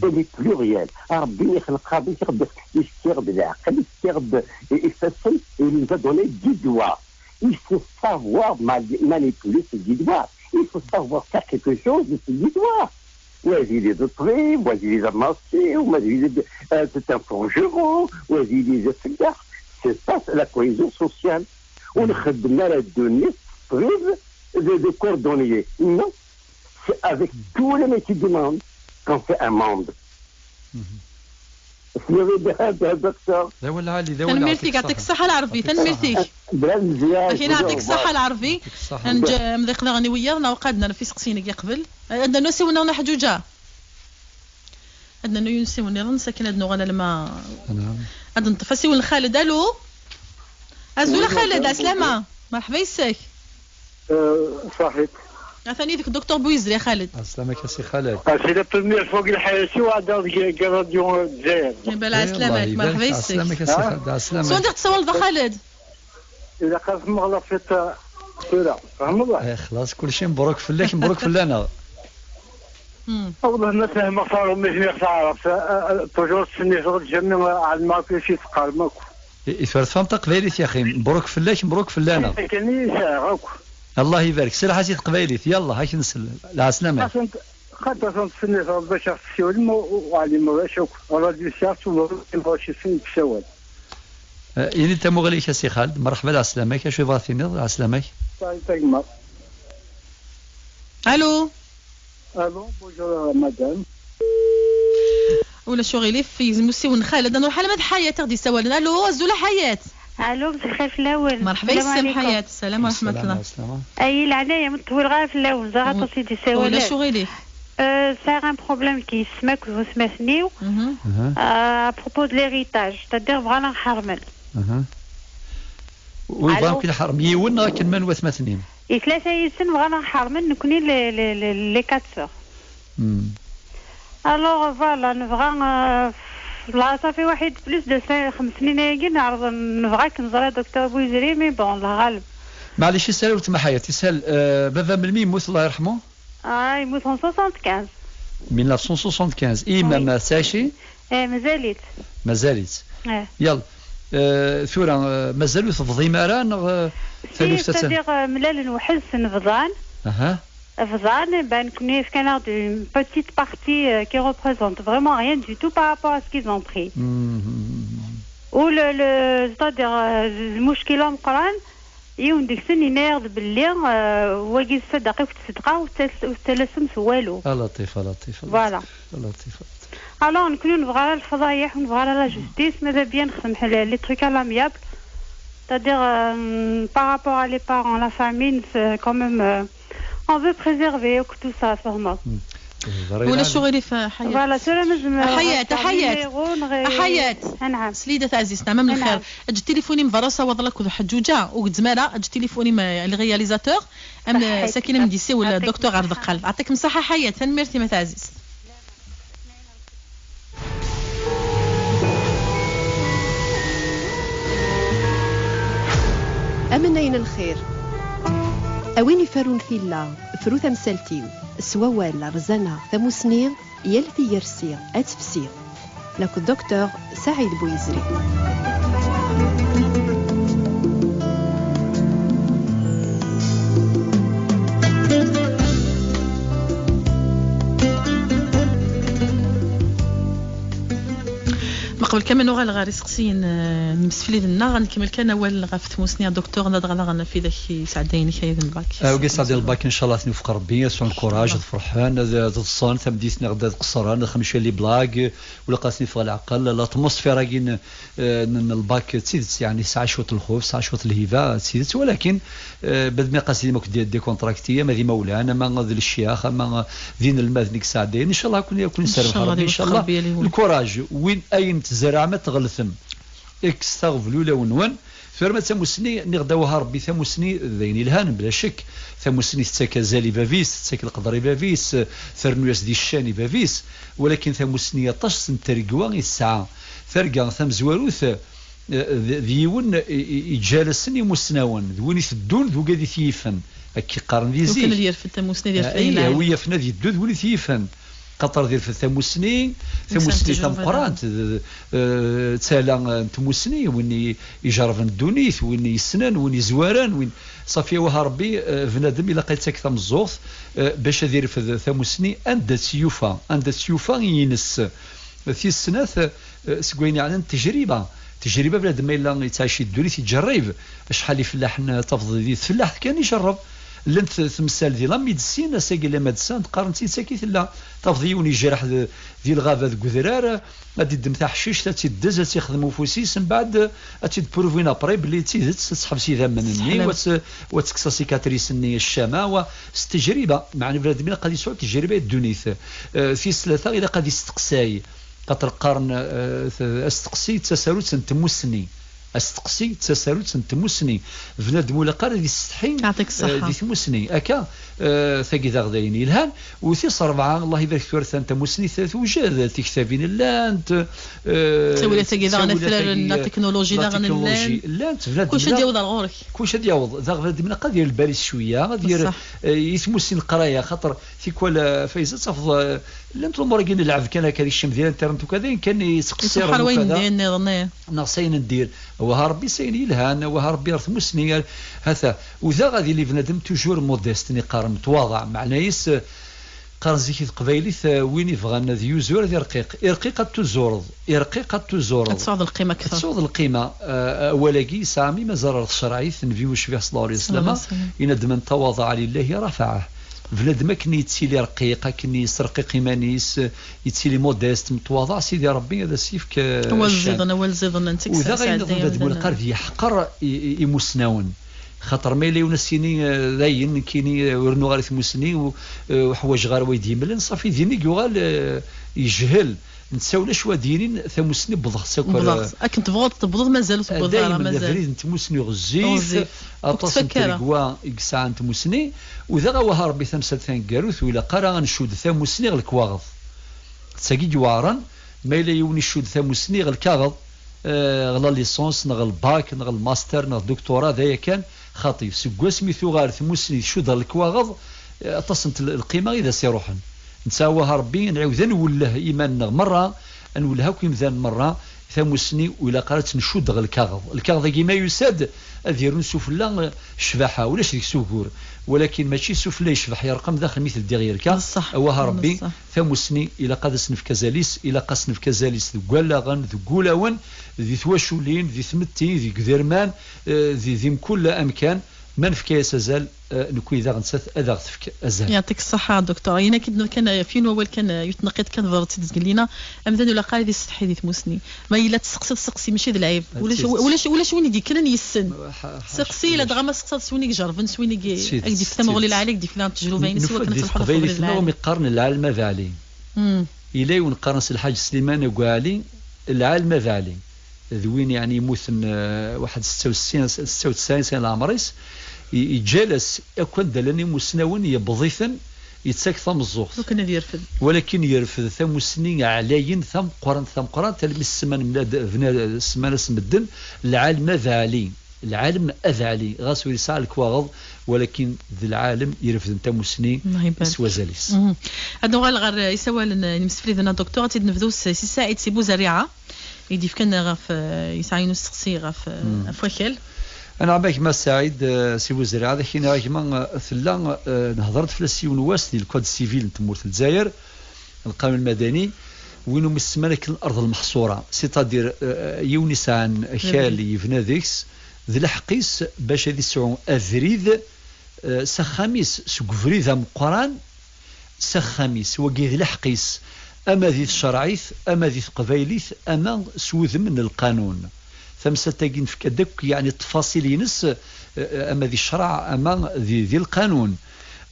Elle est plurielle. Rebbi ixleq, Rebbi ixleq, yefka-ɣ-d leɛqel, yefka-ɣ-d ifassen, et il nous a donné dix doigts. Il faut savoir ma-, manipuler ces dix doigts. Il faut savoir faire quelque chose de ces dix doigts. Ou il est de près, ou il est de massé, ou il est de, euh, c'est un forgeron, ou il est de ce gars. C'est ça, c'est la cohésion sociale. On ne demande pas de, de, de cordonnier. Non. C'est avec tous les métiers du monde qu'on fait un monde. Tessneḍ-iyi, docteur. D awal lɛali, d awal lɛali. Tanemmirt-ik, yeɛṭik ṣṣeḥḥa a Lɛerbi, tanemmirt-ik. Bla mzeyya, akin yeɛṭik ṣṣeḥḥa a Lɛerbi. Yeɛṭik ṣṣeḥḥa. Ad neǧǧ amḍiq daɣen i wiyaḍ, neɣ uqad nerf iseqsiyen-agi qbel. Ad nernu asiwel-nneɣ n Ḥeǧǧuǧa. Ad nernu yiwen usiwel nniḍen, sakin ad nuɣal alma ad neṭṭef asiwel n Xaled. Alo? Azul a Xaled, ɛeslama. Merḥba yes-k. Saḥit. Atan yid-k Docteur Bouizri, a Xaled. Ɛeslama-k a Si Xaled. C'est la première fois deg lḥayat-iw ɛeddaɣ deg, deg radio n Lezzayer. Bala ɛeslama-k, merḥba yes-k. Ɛeslama-k a Si Xaled, ɛeslama-k. S wanda i ɣ-d-tessawaleḍ a Xaled? Ilaq ad tmeɣleḍ tiṭ tura, tfehmeḍ? Eh, xlas, kulci mebruk fell-ak, mebruk fell-aneɣ. Hmm. Wellah ma fehmeɣ taṛumit neɣ taɛrabt, toujours ttsenniseɣ-d, jamais ɛelmeɣ akk acu i teqqarem akk. I, i tura tfehmeḍ taqbaylit yaxi, mebruk fell-ak, mebruk fell-aneɣ. Kan i sɛiɣ akk. Allah ibarek, serreḥ-as i teqbaylit, yallah, ad k-nsel. Lɛeslama-k. Xaṭer ttsenniseɣ-d bac ad ɣ-tessiwlem, u, u ɛlimeɣ d acu akk. Rradyu sɛiɣ-t, u ma ur ɛlimeɣ acu i sen-d-tessawal. Eh, ini-d tamuɣli-k a Si Xaled, merḥba, lɛeslama-k, acu yebɣa tiniḍ, lɛeslama-k? Saɛid tagmat. Alo? Alo, bonjour madame. Ulac uɣilif, yegzem usiwel n Xaled, ad nruḥ alma d Ḥayat i ɣ-d-yessawalen. Alo, azul a Ḥayat. Alo, مساء الخير fell-awen. Merḥba yes-m Ḥayat, salam wa rahmatullah. Ay, leɛnaya, ma ṭṭwileɣ ara fell-awen, ẓriɣ aṭas i d-yessawalen. Ulac uɣilif. Euh, sɛiɣ un problème deg yessetma akked watmaten-iw, euh, à propos de l'héritage, c'est-à-dire bɣan ad ɣ-ḥermen. Wi bɣan ad ken-ḥermen, yiwen neɣ akken ma n watmaten-im? I tlata yid-sen bɣan ad ɣ-ḥermen, nekni les, les, les, les quatre sœurs. Hmm. Alors, voilà, nebɣa, euh, la, ça fait واحد plus de cinq, خمس سنين ayagi, neɛreḍ, nebɣa ad k-nẓer a Docteur Bouizri, mais bon, Allah ɣaleb. Maɛlic, ishal weltma Ḥayat, ishal, euh, baba melmi yemmut, Allah yerḥmu? Ah, yemmut en soixante-quinze. Mille neuf cent soixante-quinze. I yemma-m tettɛici? Eh, mazal-itt. Mazal-itt. Eh. Yal, eh, tura, eh, mazal ur tebḍim ara, neɣ, eh, si, taluft attan? C'est-à-dire, eh, mlalen weḥd-sen bḍan. Aha. Bḍan, eh ben, nekni fkan-aɣ-d une petite partie, eh, qui représente vraiment rien du tout par rapport à ce qu'ils ont pris. Mhm. U le, le, c'est-à-dire, eh, lmuckil ameqqran, yiwen deg-sen yenna-yaɣ-d belli, eh, wagi d sadaqa akked tsedqa, ur tettal-, ur tettalasemt walu. A Laṭif, a Laṭif, a Laṭif. Voilà. A Laṭif, a Laṭif. Alors, nekni ur nebɣa ara lefḍayeḥ, ur nebɣa ara la justice, mais bien nexdem ḥel-, les trucs à l'amiable. C'est-à-dire, euh, par rapport à les parents, la famille, c'est quand même, euh, on veut préserver tout ça, tfehmeḍ. Hmm. Ulac uɣilif, a Ḥayat. Voilà, tura mazal, a Ḥayat, a Ḥayat. Numéro, neɣ-, a Ḥayat. Anɛam. Slida taɛzizt, ɛmam lxir. Anɛam. Eǧǧ tilifun-im berra, usawaḍ akked Ḥeǧǧuǧa, u gezzem ara, eǧǧ tilifun-im, eh, i lɣiyalizatur. Am, eh, sakin am d-isiwel Docteur ɣer deqqal. Ɛṭik msaḥa Ḥayat, tanemmirt-im a taɛzizt. Amnay n lxir. A win iferrun tilla, fru tamsalt-iw. S wawal, rzan-aɣ tamusni, yal tigersi ad tefsi. Nekk d Docteur Saɛid Buyezri. Ma qbel kan ma nuɣal ɣer iseqsiyen, eh, n yimsefliden-nneɣ, ad nkemmel kan awal ɣef tmusni, a Docteur, ladɣa daɣen ɣef widak yesɛeddayen akayad n lbak. Ah, wigi yesɛeddayen lbak, ncallah ad ten-iwfeq Rebbi, ad sɛun lkuṛaj, ad ferḥen, ad, ad ḍsen, tameddit-nni ad qeṣṣren, ad xemcen les blagues, ur ilaq ad ten-iffeɣ leɛqel, l'atmosphère-agi n, eh, n, n lbak, d tidet, yeɛni, tesɛa cwiṭ n lxuf, tesɛa cwiṭ n lhiba, d tidet, walakin, eh, bad mi qas d imakk dé-, décontracté, ama d imawlan, ama d lecyax, ama d inelmaden i yesɛeddayen, ncallah ad ken-, ad ken-iserbeḥ Rebbi, ncallah. Lkuṛaj, win ayen tzerɛem ad tɣeltem. Kkset aɣbel ulawen-nwen. Tura ma d tamusni, nniɣ-d awah a Rebbi, tamusni d ayen ilhan, bla ccek. Tamusni tettak azal i bab-is, tettak leqder i bab-is, ternu-yas di ccan i bab-is. Walakin tamusni aṭas n tregwa i tesɛa. Targa tamezwarut, eh, d, d yiwen i, i, iǧalasen imusnawen, d win iteddun d ugad i t-yifen. Akka i qqaren di zik. Wi yerfed tamusni, ad yerfed ayen yeɛni. Wi yerfed ad yeddu d win i t-yifen. Xaṭer d irfed tamusni, tamusni tameqqrant, d, eh, d tala, eh, n tmusni, win i, ijerrben ddunit, win yessnen, win izwaren, win, ṣafi, awah a Rebbi, eh, bnadem ilaq ad yettak tameẓẓuɣt, eh, bac ad irfed tamusni anda tt-yufa, anda tt-yufa i ines. Tis snat, eh, seg wayen yeɛnan tejriba. Tejriba, bnadem ma yella yettɛici ddunit, iǧerrib. Acḥal ifellaḥen, eh, tafeḍ di tfellaḥt kan ijerreb. Llant temsal di la médecine, ass-agi la médecin, qqaren-tt-id, tagi tella. Tafeḍ yiwen yejreḥ d-, di lɣaba deg udrar, ad d-iddem taḥcict, ad tt-iddez, ad tt-ixdem ufus-is, mbeɛd ad tt-id-provin après belli d tidet, ad teḥbes idammen-nni, wa tt-, wa tekkes asikatris-nni ccama, wa s tejriba, meɛna bnadem ilaq ad yesɛu tejriba i ddunit. Eh, tis tlata ilaq ad isteqsay, xaṭer qqaren, eh, t-, asteqsi d tasarut n tmussni. Asteqsi d tasarut n tmussni. Bnadem ur ilaq ara ad isetḥi, eh, di tmussni. Akka, eh, tagi d aɣdayen yelhan. U tis rebɛa, Allah ibarek tura, tamussni t-, tewjed, tiktabin llant, eh, ttawilat-agi daɣen ttawilat-agi, atrar n la technologie la daɣen technologie llan. Llant, bnadem kullec ad yaweḍ ar ɣur-k. Kullec ad yaweḍ. Daɣ bnadem ilaq ad yerr lbal-is cwiya, ad yerr, eh, i tmussni n leqraya, xaṭer tikwal, eh, Fayza, tafeḍ, eh, llant lumuṛ-agi n lɛeb kan akka, ad ikcem di internet u kada, ayen kan yettqeṣṣir. Iṣeḥḥa ar wayen n din nniḍen, eh. Neɣ s ayen n dir. Awah a Ṛebbi, s ayen yelhan, awah a Ṛebbi ar tmussni, ar-, hata. U da ad yili bnadem toujours modeste, neɣ qqaren metwaḍeɛ. Meɛna-is, eh, qqaren zik i teqbaylit, eh, win ibɣan ad yuzur ad irqiq. Irqiq ad tuzureḍ. Irqiq ad tuzureḍ. Ad tesɛuḍ lqima akter. Ad tesɛuḍ lqima. Eh, awal-agi yesɛa mi mazal ɣer tcerɛit, Nnbi ucbiḥ ṣella Llahu ɛalayhi wa sallam, ṣella Llahu ɛalayhi wa sallam, yenna-d: "Man tawaḍaɛ lillahi rafaɛah." Bnadem akken yettili rqiq, akken yesserqiq iman-is, yettili modeste, metwaḍeɛ, Sidi Ṛebbi ad as-yefk, eh, awal ccan. Ẓiḍen, awal ẓiḍen, netta u da ayen nniḍen, bnadem ur ilaq ara ad yeḥqer i, i, imusnawen. Xaṭer ma yella yiwen ad s-yini, eh, dayen, nekkini, eh, ur nuɣ ara i tmussni, u, eh, ur ḥwaǧeɣ ara wa yi-d-yemlen, ṣafi din i yuɣal, eh, yejhel. Netta ulac wa d-yinin tamussni wwḍeɣ-tt akk. Wwḍeɣ-tt. Akken tebɣuḍ tewwḍeḍ, mazal ur tewwiḍeḍ ara, dayem mazal. Abrid n tmussni ɣezzif, ɣezzif, aṭas n tregwa i yesɛan tmussni, u daɣ awah a Ṛebbi tamsalt taneggarut, ur ilaq ara ad ncudd tamussni ɣer lekwaɣeḍ. D tagi i iweɛṛen, ma yella yiwen icudd tamussni ɣer lkaɣeḍ, eh, ɣer la licence, neɣ ɣer lbak, neɣ ɣer lmaster, neɣ doctorat, d aya kan, xaṭi. Seg wasmi tuɣal tmussni tcudd ɣer lekwaɣeḍ, eh, aṭas n tel-, lqima i d as-iruḥen. Netta, awah a Ṛebbi, nɛiwed ad nwelleh iman-nneɣ merra, ad nwelleh akk imdanen merra, tamussni ur ilaq ara ad tt-ncudd ɣer lkaɣeḍ. Lkaɣeḍ-agi ma yusa-d, ad yernu sufella, eh, ccbaḥa, ulac deg-s ugur. Walakin mačči sufella yecbeḥ yerqem daxel mi teldi ɣer lkaɣeḍ. Awah a Ṛebbi, tamussni ilaq ad as-nefk azal-is, ilaq ad as-nefk azal-is deg wallaɣen, deg wulawen, di twaculin, di tmetti, deg iderman, eh, di, di mkul amkan. Ma nefka-yas azal, eh, nekwi daɣ nettat ad aɣ-tefk azal. Yeɛṭik ṣṣeḥḥa, Docteur. Ayen akka d-, kan, eh, f yiwen wawal kan, eh, yiwet tneqqiḍt kan, ḍerret-id zgelina. Amdan ur ilaq ara ad isetḥi di tmussni. Ma yella testeqsiḍ seqsi, mačči d lɛib. Ulac, ulac, ulac win i d-yekkren yessen. Seqsi, ladɣa ma seqsaḍ s win i ijerrben, s win i, d tidet, ad k-d-yefk tamuɣli lɛali, ad k-d-yefk daɣen tejruba-ines, i wakken ad truḥeḍ ɣer uxeddim lɛali. Nuɣ mi qqaren lɛalem abeɛli. Hmm. Yella yiwen qqaren-as Lḥaǧ Sliman Agu Ɛli, lɛalem abeɛli. D win, yeɛni, yemmuten, eh, waḥed setta u tesɛin, setta u tesɛin sena leɛmer-is, i-, yeǧǧa-las akk anda llan imusnawen, yebḍ-iten, yettak tameẓẓuɣt. Lukan ad yerfed. Walakin yerfed tamussni ɛlayen, tameqqrant, tameqqrant, almi s ssmana mlad-, bna-, ssmana-s medden, lɛalem abeɛli. Lɛalem abeɛli, ɣas ur yesɛi lekwaɣeḍ, walakin d lɛalem irefden tamussni s wazal-is. Mhm. Ad nuɣal ɣer, eh, isawalen, eh, n yimsefliden, a Docteur, ad tt-id-nebdu s, si Saɛid si Buzerriɛa. I d-yefkan ɣef, eh, yesɛa yiwen usteqsi ɣef, eh, ɣef wakal. Anɛam a gma Saɛid, eh, si Buzerriɛa, ad ak-iniɣ a gma, eh, tella, eh, nehder-d fell-as yiwen wass di le code civil n tmurt n Lezzayer, lqanun lmadani, win umi semman akken Ard Lmeḥṣura, c'est-à-dire, eh, yiwen yesɛan akal yebna deg-s, d lḥeqq-is bac ad yesɛu abrid, eh, s axxam-is, seg ubrid ameqqran s axxam-is. Wagi d lḥeqq-is, ama di tcerɛit, ama di teqbaylit, ama s wudem n lqanun. Tamsalt-agi nefka-d akk, yeɛni, ttfaṣil-ines, eh, ama di ccreɛ, ama di, di lqanun,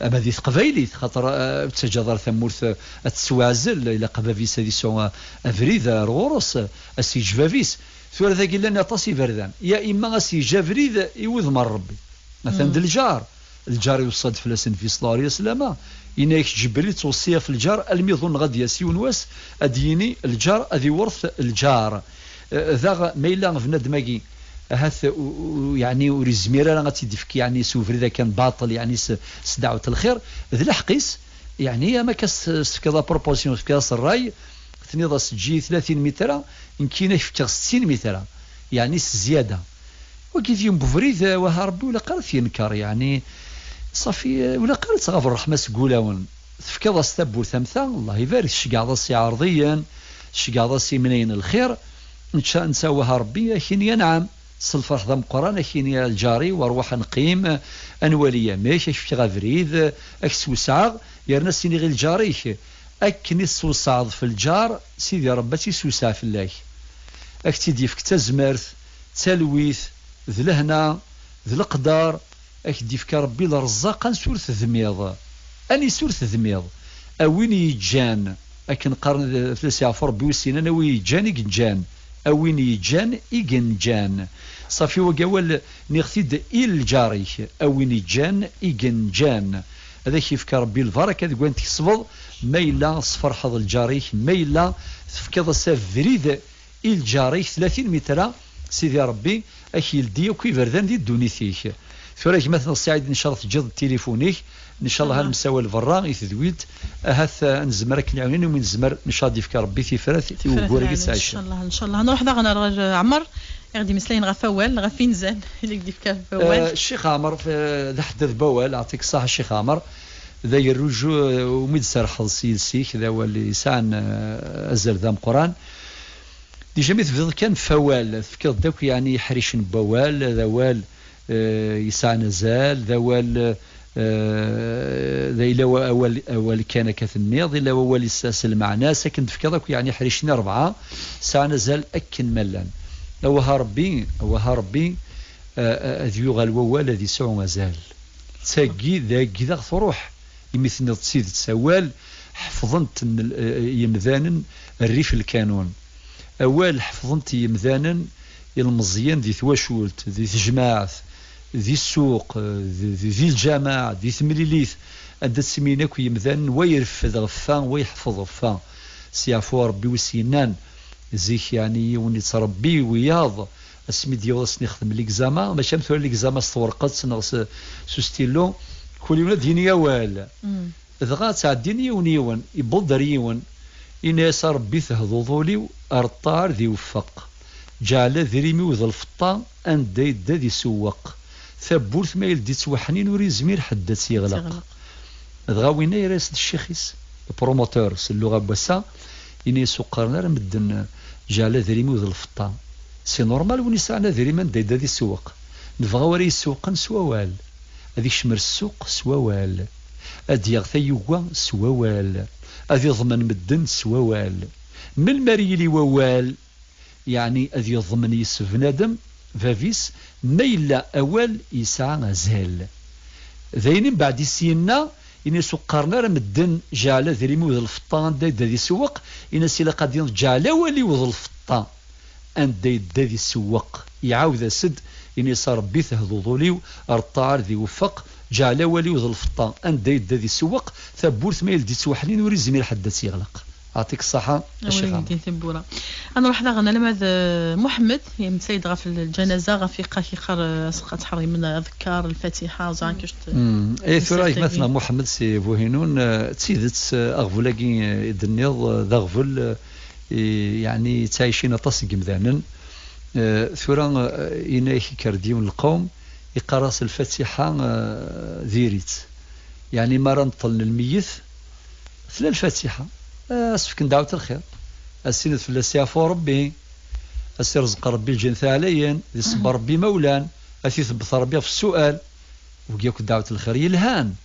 ama di teqbaylit, xaṭer, eh, ur ttaǧǧaḍ ara tamurt, eh, ad tettwaɛzel, ilaq bab-is ad yesɛu, eh, abrid ar ɣur-s, eh, ad s-yeǧǧ bab-is. Tura dagi llan aṭas iberdan. Ya imma ad s-yeǧǧ abrid i wudem n Ṛebbi. Atan d lǧar. Lǧar iweṣṣa-d fell-as Nnbi ṣella Llahu ɛalayhi wa sallam. Yenna-yak Ǧebril, ttweṣṣiya ɣef lǧar, almi ḍunneɣ ad d-yas yiwen wass, ad d-yini lǧar ad iwret lǧar. Eh, daɣ, ma yella bnadem-agi, ahat, u-, u-, yeɛni, ur yezmir ara ad tt-id-ifk, yeɛni, s ubrid akan baṭel, yeɛni, s, s ddeɛwet n lxir, d lḥeqq-is, yeɛni, ama akka s-, s-, tefkiḍ la proposition, tefkiḍ-as ṛṛay, tenniḍ-as, "Eǧǧ-iyi tlatin mitra", nekkini ad k-fkeɣ settin mitra, yeɛni s zzyada. Wagi d yiwen n ubrid, eh, wah a Ṛebbi, ur ilaq ara ad t-yenkeṛ, yeɛni, ṣafi, eh, ur ilaq ara ad tɣab ṛṛeḥma seg wulawen. Tefkiḍ-as tawwurt am ta, Allah ibarek, tceggɛeḍ-as iɛerḍiyen, tceggɛeḍ-as imnayen n lxir, netta, netta, wah a Ṛebbi, ad k-yini anɛam. s lferḥ d ameqqran, ad k-yini a lǧar-iw, rwaḥ ad neqqim, ad nwali amek, ad k-fkeɣ abrid, ad k-ssewseɛeɣ, yerna ad s-iniɣ i lǧar-ik, akken i tessewseɛeḍ f lǧar, Sidi Ṛebbi ad tt-issewseɛ fell-ak. Ad k-tt-id-yefk d tazmert, d talwit, d lehna, d leqder, ad k-d-yefk Ṛebbi lerẓaq ansi ur tedmiḍ. Ansi ur tedmiḍ. A win yeǧǧan, akken qqaren fell-as yeɛfu Ṛebbi wis inan, a win yeǧǧan i yenǧan. A win yeǧǧan i yenǧan. Ṣafi wagi awal nniɣ-t-id i lǧar-ik, a win yeǧǧan i yenǧan. Ad ak-yefk Ṛebbi lbaraka deg wayen tkesbeḍ, ma yella tesferḥeḍ lǧar-ik, ma yella tefkiḍ-as abrid i lǧar-ik, tlatin mitra, Sidi Ṛebbi ad k-yeldi akk iberdan di ddunit-ik. Tura gma-tneɣ Saɛid, ncallah teǧǧiḍ-d tilifun-ik, ncallah ad nemsawal berra i tedwilt, ahat, eh, nezmer akken iɛunen, umi nezmer, ncallah ad yefk Ṛebbi tifrat i ugur-agi ttɛicen. Ncallah, ncallah. Nruḥ daɣen ar, eh, Ɛmer, i ɣ-d-imeslayen ɣef wawal, ɣef inzan, i d-yefka ɣef wawal. Eh, Ccix Ɛmer, eh, d aḥeddad n wawal, aɛṭik ṣṣaḥ a Ccix Ɛmer, d agerruj, eh, umi d-serḥeḍ s yiles-ik, d awal yesɛan, eh, azal d ameqqran. Déjà mi tebdiḍ kan f awal, tefkiḍ-d akk yeɛni iḥricen n wawal, d awal, eh, yesɛan azal, d awal, eh, d ayla wa-, awal, awal kan akka tenniḍ, yella wawal yesɛa s lmeɛna-s, akken tefkiḍ akk yeɛni iḥricen i rebɛa, sɛan azal akken ma llan. Awah a Ṛebbi, awah a Ṛebbi, eh, eh, ad yuɣal wawal ad yesɛu azal. D tagi, dagi daɣ truḥ, imi tenniḍ d tidet, awal ḥefḍen-t n-, eh, yemdanen rrif lkanun. Awal ḥefḍen-t yemdanen ilmeẓyen di twacult, di tejmaɛt, di ssuq, di, di, di lǧameɛ, di temlilit, anda ttemlilin akk yemdanen, wa ireffed ɣef wa, wa yeḥfeḍ ɣef wa. S yeɛfu Ṛebbi wis yennan, zik yeɛni yiwen yettṛebbi wiyaḍ, asmi d-yaweḍ ass-nni yexdem ligzama, mačči am tura ligzama s twerqet neɣ s, s ustillu, kul yiwen ad d-yini awal. Dɣa ttɛeddin yiwen yiwen, yewweḍ-d ar yiwen, yenna-yas: "A Ṛebbi, tehduḍ ul-iw, ar ṭṭaɛa ar d-iweffeq. Ǧeɛl adrim-iw d lfeṭṭa, anda yedda ad isewweq. Tawwurt ma yeldi-tt weḥnin, ur yezmir ḥedd ad tt-yeɣleq." Dɣa winna yerra-yas-d ccix-is, le promoteur, s lluɣa n wass-a, yenna-yas: "Ur qqaren ara medden, ǧeɛl adrim-iw d lfeṭṭa. C'est normal, win yesɛan adrim anda yedda ad isewweq. Nebɣa wara isewqen s wawal. Ad ikcem ar ssuq s wawal. Ad d-yaɣ tayuga s wawal. Ad iḍmen medden s wawal." Melmi ara yili wawal, yeɛni ad yeḍmen yes bnadem, bab-is, ma yella awal yesɛa azal. D ayen mbeɛd i s-yenna, ini-as: "Ur qqaren ara medden, ǧeɛl adrim-iw d lfeṭṭa anda yedda ad isewweq", ini-as: "Ilaq ad yenɣ ǧeɛl awal-iw d lfeṭṭa anda yedda ad isewweq." Iɛawed-as-d, ini-as: "A Ṛebbi, tehduḍ ul-iw, ar ṭṭaɛa ar d-iweffeq, ǧeɛl awal-iw d lfeṭṭa anda yedda ad isewweq, tawwurt ma yeldi-tt weḥnin, ur izmir ḥedd ad tt-yeɣleq." Aɛṭik ṣṣaḥa, a Ccix Ɛmer. Ad nruḥ daɣen alamma d, eh, Muḥemmed, yemmeslay-d ɣef lǧanaza, ɣef iqqak iqqar, eh, as-, ad tḥerrimen aḍekkar, lfatiḥa, ẓran kečč. Mm. Eh, tura gma-tneɣ Muḥemmed si Buhinun, eh, d tidet, eh, aɣbel-agi, eh, i d-tenniḍ, eh, d aɣbel, eh, i, yeɛni, yettɛicin aṭas n yemdanen. Eh, tura, eh, yenna-yak ikker-d yiwen lqawm, iqqar-as lfatiḥa, eh, diri-tt. Yeɛni, mi ara neṭṭlen lmeyyet, tella lfatiḥa. Eh, as-fken dɛwet lxir. As-sined fell-as yeɛfu Ṛebbi. As-irẓeq Ṛebbi lǧennet ɛlayen. Ad iṣebber Ṛebbi imawlan. Ad t-itebbet Ṛebbi ɣef ssual. Wigi akk dɛwet lxir yelhan.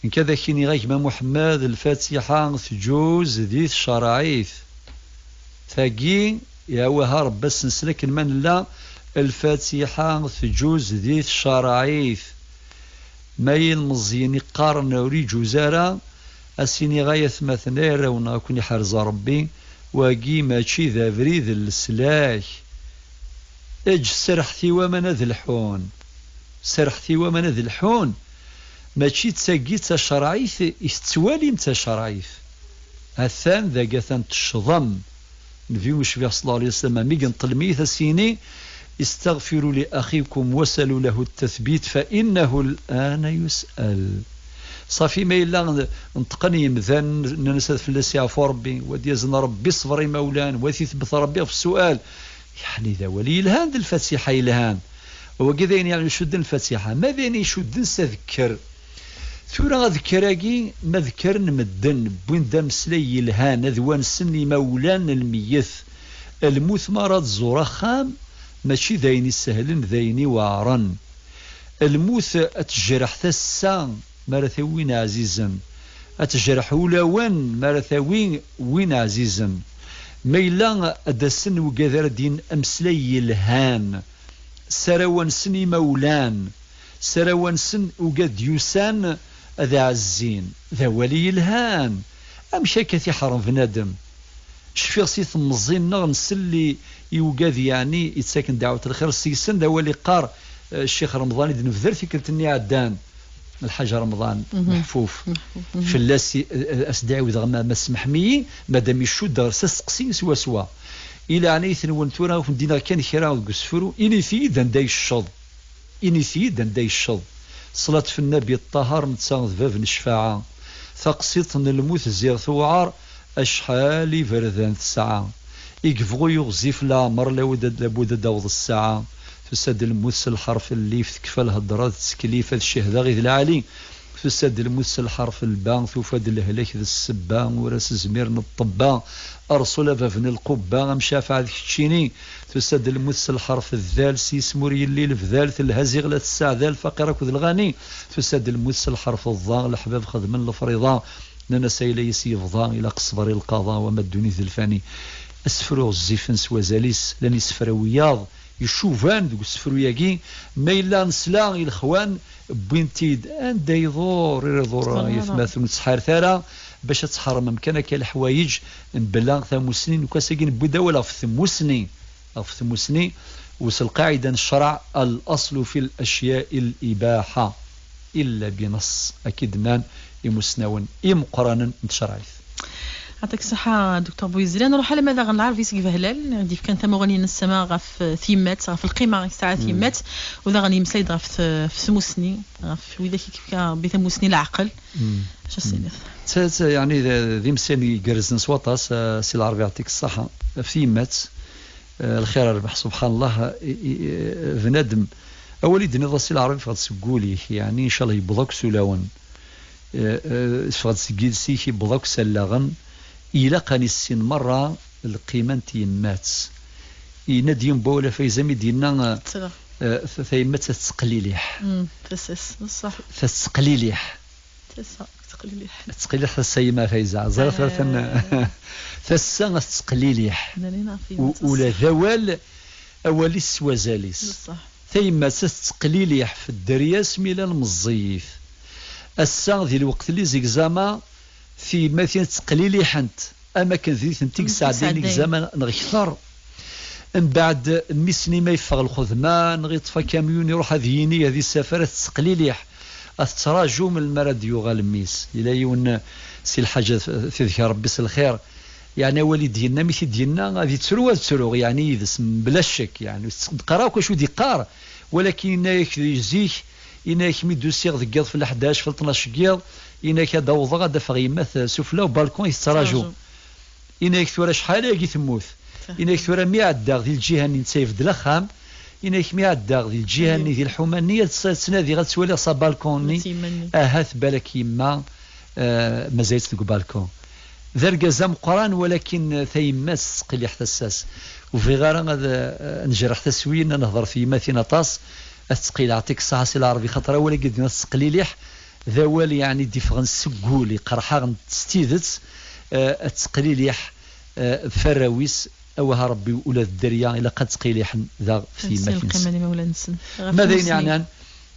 Nekk ad ak-iniɣ a gma Muḥemmed, lfatiḥa tǧuz di tcerɛit. Tagi, ya waha Ṛebbi ad s-nsel akken ma nella, lfatiḥa tǧuz di tcerɛit. Ma ilmeẓyen iqqaren ur iǧuz ara, ad s-iniɣ ay atmaten ay arraw-nneɣ ad ken-iḥrez Ṛebbi, wagi mačči d abrid n leslak. Eǧǧ, serrḥet i waman ad lḥun. Serrḥet i waman ad lḥun. Mačči d tagi d tacerɛit i tettwalim d tacerɛit. Atan dagi atan teccḍem. Nnbi ucbiḥ ṣella Llahu ɛalayhi wa sallam, mi yenṭel lmeyyet, ad s-yini: "Istaɣfiru li axikum wasalu lahu tathbit fa innahu l-ana yus'al." Ṣafi, ma yella neṭqen yemdanen, nnan-as ad fell-as yeɛfu Ṛebbi, wa d-yazen Ṛebbi ṣṣber imawlan, wa t-itebbet Ṛebbi ɣef ssual. Yeɛni d awal yelhan, d lfatiḥa yelhan. Wagi d ayen yeɛni icudden lfatiḥa. Ma d ayen icudden s adekker. Tura adekker-agi, ma ddekren medden, wwin-d ameslay yelhan, ad wansen imawlan n lmeyyet. Lmut mi ara tẓur axxam, mačči d ayen isehlen, d ayen iweɛren. Lmut ad tejreḥ tasa mi ara tawi win ɛzizen, ad tejreḥ ulawen mi ara tawi win ɛzizen. Ma yella ad d-asen wigad ara d-yinin ameslay yelhan, s araw-nsen imawlan, s araw-nsen ugad d-yusan ad ɛezzin. D awal yelhan. Amek akka t-iḥrem bnadem? Cfiɣ si temẓi-nneɣ nsell i, i ugad yeɛni yettaken dɛwet lxir seg-sen, d awal iqqar, eh, Ccix Remḍan i d-nebder tikkelt-nni iɛeddan, Lḥaǧ Remḍan Meḥfuf. Fell-as i, eh, as-d-ɛiwdeɣ ma, ma semḥem-iyi, madam icudd ɣer-s asteqsi swaswa. I leɛnayt-nwen tura, ur ken-d-iniɣ kan kra deg usefru, init-iyi-d anda yecceḍ. Init-iyi-d anda yecceḍ. Ṣṣlat f Nnabi Ṭṭaher, netta d bab n ccfaɛa. Taqsiṭ n lmut ziɣ tewɛer, acḥal iberdan tesɛa. I yebɣu yiɣzif leɛmer, labud ad, labud ad d-taweḍ ssaɛa. Tusa-d lmut s lḥerf n llif, tekfa lhedra d tteklif, ad cehdeɣ i d lɛali. Tusa-d lmut s lḥerf n lba, tufa-d lehlak d ssebba, ur as-zmiren ṭṭebba. Rṣul a bab n lqubba, a mcafaɛ d keččini. Tusa-d lmut s lḥerf d dal, s yisem ur yelli lebdal, telha ziɣ la tessaɛdal, faqir akked lɣani. Tusa-d lmut s lḥerf d ḍa, leḥbab xedmen lefriḍa, nnan-as ayla-is yebḍa, ilaq ṣṣber i lqaḍa, wama ddunit d lfani. Asefru ɣezzifen s wazal-is, llan isefra wiyaḍ icuban deg usefru-yagi, ma yella nesla i lexwan, wwin-t-id anda iḍur, ur iḍur yetmaten, ur ttḥaret ara, bac ad tḥermem kan akka leḥwayeǧ, mebla tamusni. Nekk ass-agi newwi-d awal ɣef tmusni, ɣef tmusni, u s lqaɛida n ccreɛ, al-aslu fi l-acya'i l-ibaḥa, illa bi naṣṣ, akka i d-nnan imusnawen imeqqranen n tcerɛit. Yɛṭik ṣṣeḥḥa, Docteur Bouyzri. Nruḥ alamma daɣen Lɛerbi seg Behlal, i d-yefkan tamuɣli n ssama ɣef tyemmat, ɣef lqima i tesɛa tyemmat, u daɣen yemmeslay-d ɣef t-, ɣef tmusni, ɣef widak i yefka Rebbi tamusni, leɛqel. Acu as-tiniḍ? D ta-, d ta-, yeɛni d, d imsal igerrzen s waṭas, eh, si Lɛerbi, yɛṭik ṣṣeḥḥa. Ɣef tyemmat, eh, lxir rrbeḥ, subḥan Allah, i, i, eh, bnadem, awal i d-tenniḍ a si Lɛerbi, yeffeɣ-d seg wul-ik, yeɛni, ncallah yewweḍ akk s ulawen. Eh, eh, yeffeɣ-d seg yiles-ik, yewweḍ akk s allaɣen. Ilaq ad nissin merra lqima n tyemmat. Yenna-d yiwen n wawal a Fayza mi d-yenna, eh, eh, ta-, tayemmat ad tettqliliḥ. Mm, tasa-s, ṣṣeḥ. Tettqliliḥ. Tasa, tettqliliḥ. Tettqliliḥ tasa yemma Fayza. Ẓriɣ tura tan-, tasa ad tettqliliḥ. U-, ula d awal, awal-is s wazal-is. Tayemmat ad tettqliliḥ f dderya-s mi llan meẓẓiyit. Ass-a, di lweqt n les examens, tiyemmatin ttqliliḥent, am akken d nitenti i yesɛeddayen examen neɣ kter. Mbeɛd, mmi-s-nni ma yeffeɣ lxedma, neɣ yeṭṭef akamyun, iruḥ ad yini, ad isafer, ad tettqliliḥ, ad tettraǧu melmi ara d-yuɣal mmi-s. Yella yiwen si lḥaǧa, tidek Rebbi s lxir, yeɛni awal i d-yenna, mi t-id-yenna, ad yettru, ad ttruɣ, yeɛni yid-s, mebla ccek, yeɛni ur tettqeḍqer akk acu d-yeqqar, walakin yenna-yak di zik, yenna-yak mi d-usiɣ deg yiḍ f leḥdac, f tnac n yiḍ, yenna-yak ad awḍeɣ, ad afeɣ yemma t-, sufella ubalkun i tettraǧu. Tettraǧu. Yenna-yak tura acḥal ayagi temmut. Yenna-yak tura mi ɛeddaɣ di lǧiha-nni netta ibeddel axxam, yenna-yak mi ɛeddaɣ di lǧiha-nni, di lḥuma-nni, ad tt-, ttnadiɣ ad ttwaliɣ s abalkun-nni. Ahat balak yemma, eh, mazal-itt deg ubalkun. D argaz ameqqran, walakin, eh, tayemmat tettqiliḥ tasa-s. Ur bɣiɣ ara ad, eh, nejreḥ taswiyin, ad nehder f yemmatin aṭas, ad tettqiliḥ, yɛṭik ṣṣeḥḥa si Lɛerbi, xaṭer awal-agi d-yenna tettqliliḥ, d awal yeɛni d-iffɣen seg wul, iqerḥ-aɣ s tidet, eh, ad tettqliliḥ, eh, f arraw-is, awah a Rebbi, ula d dderya ilaq ad ttqiliḥen daɣ f tyemmatin-nsen. Ma d ayen yeɛnan,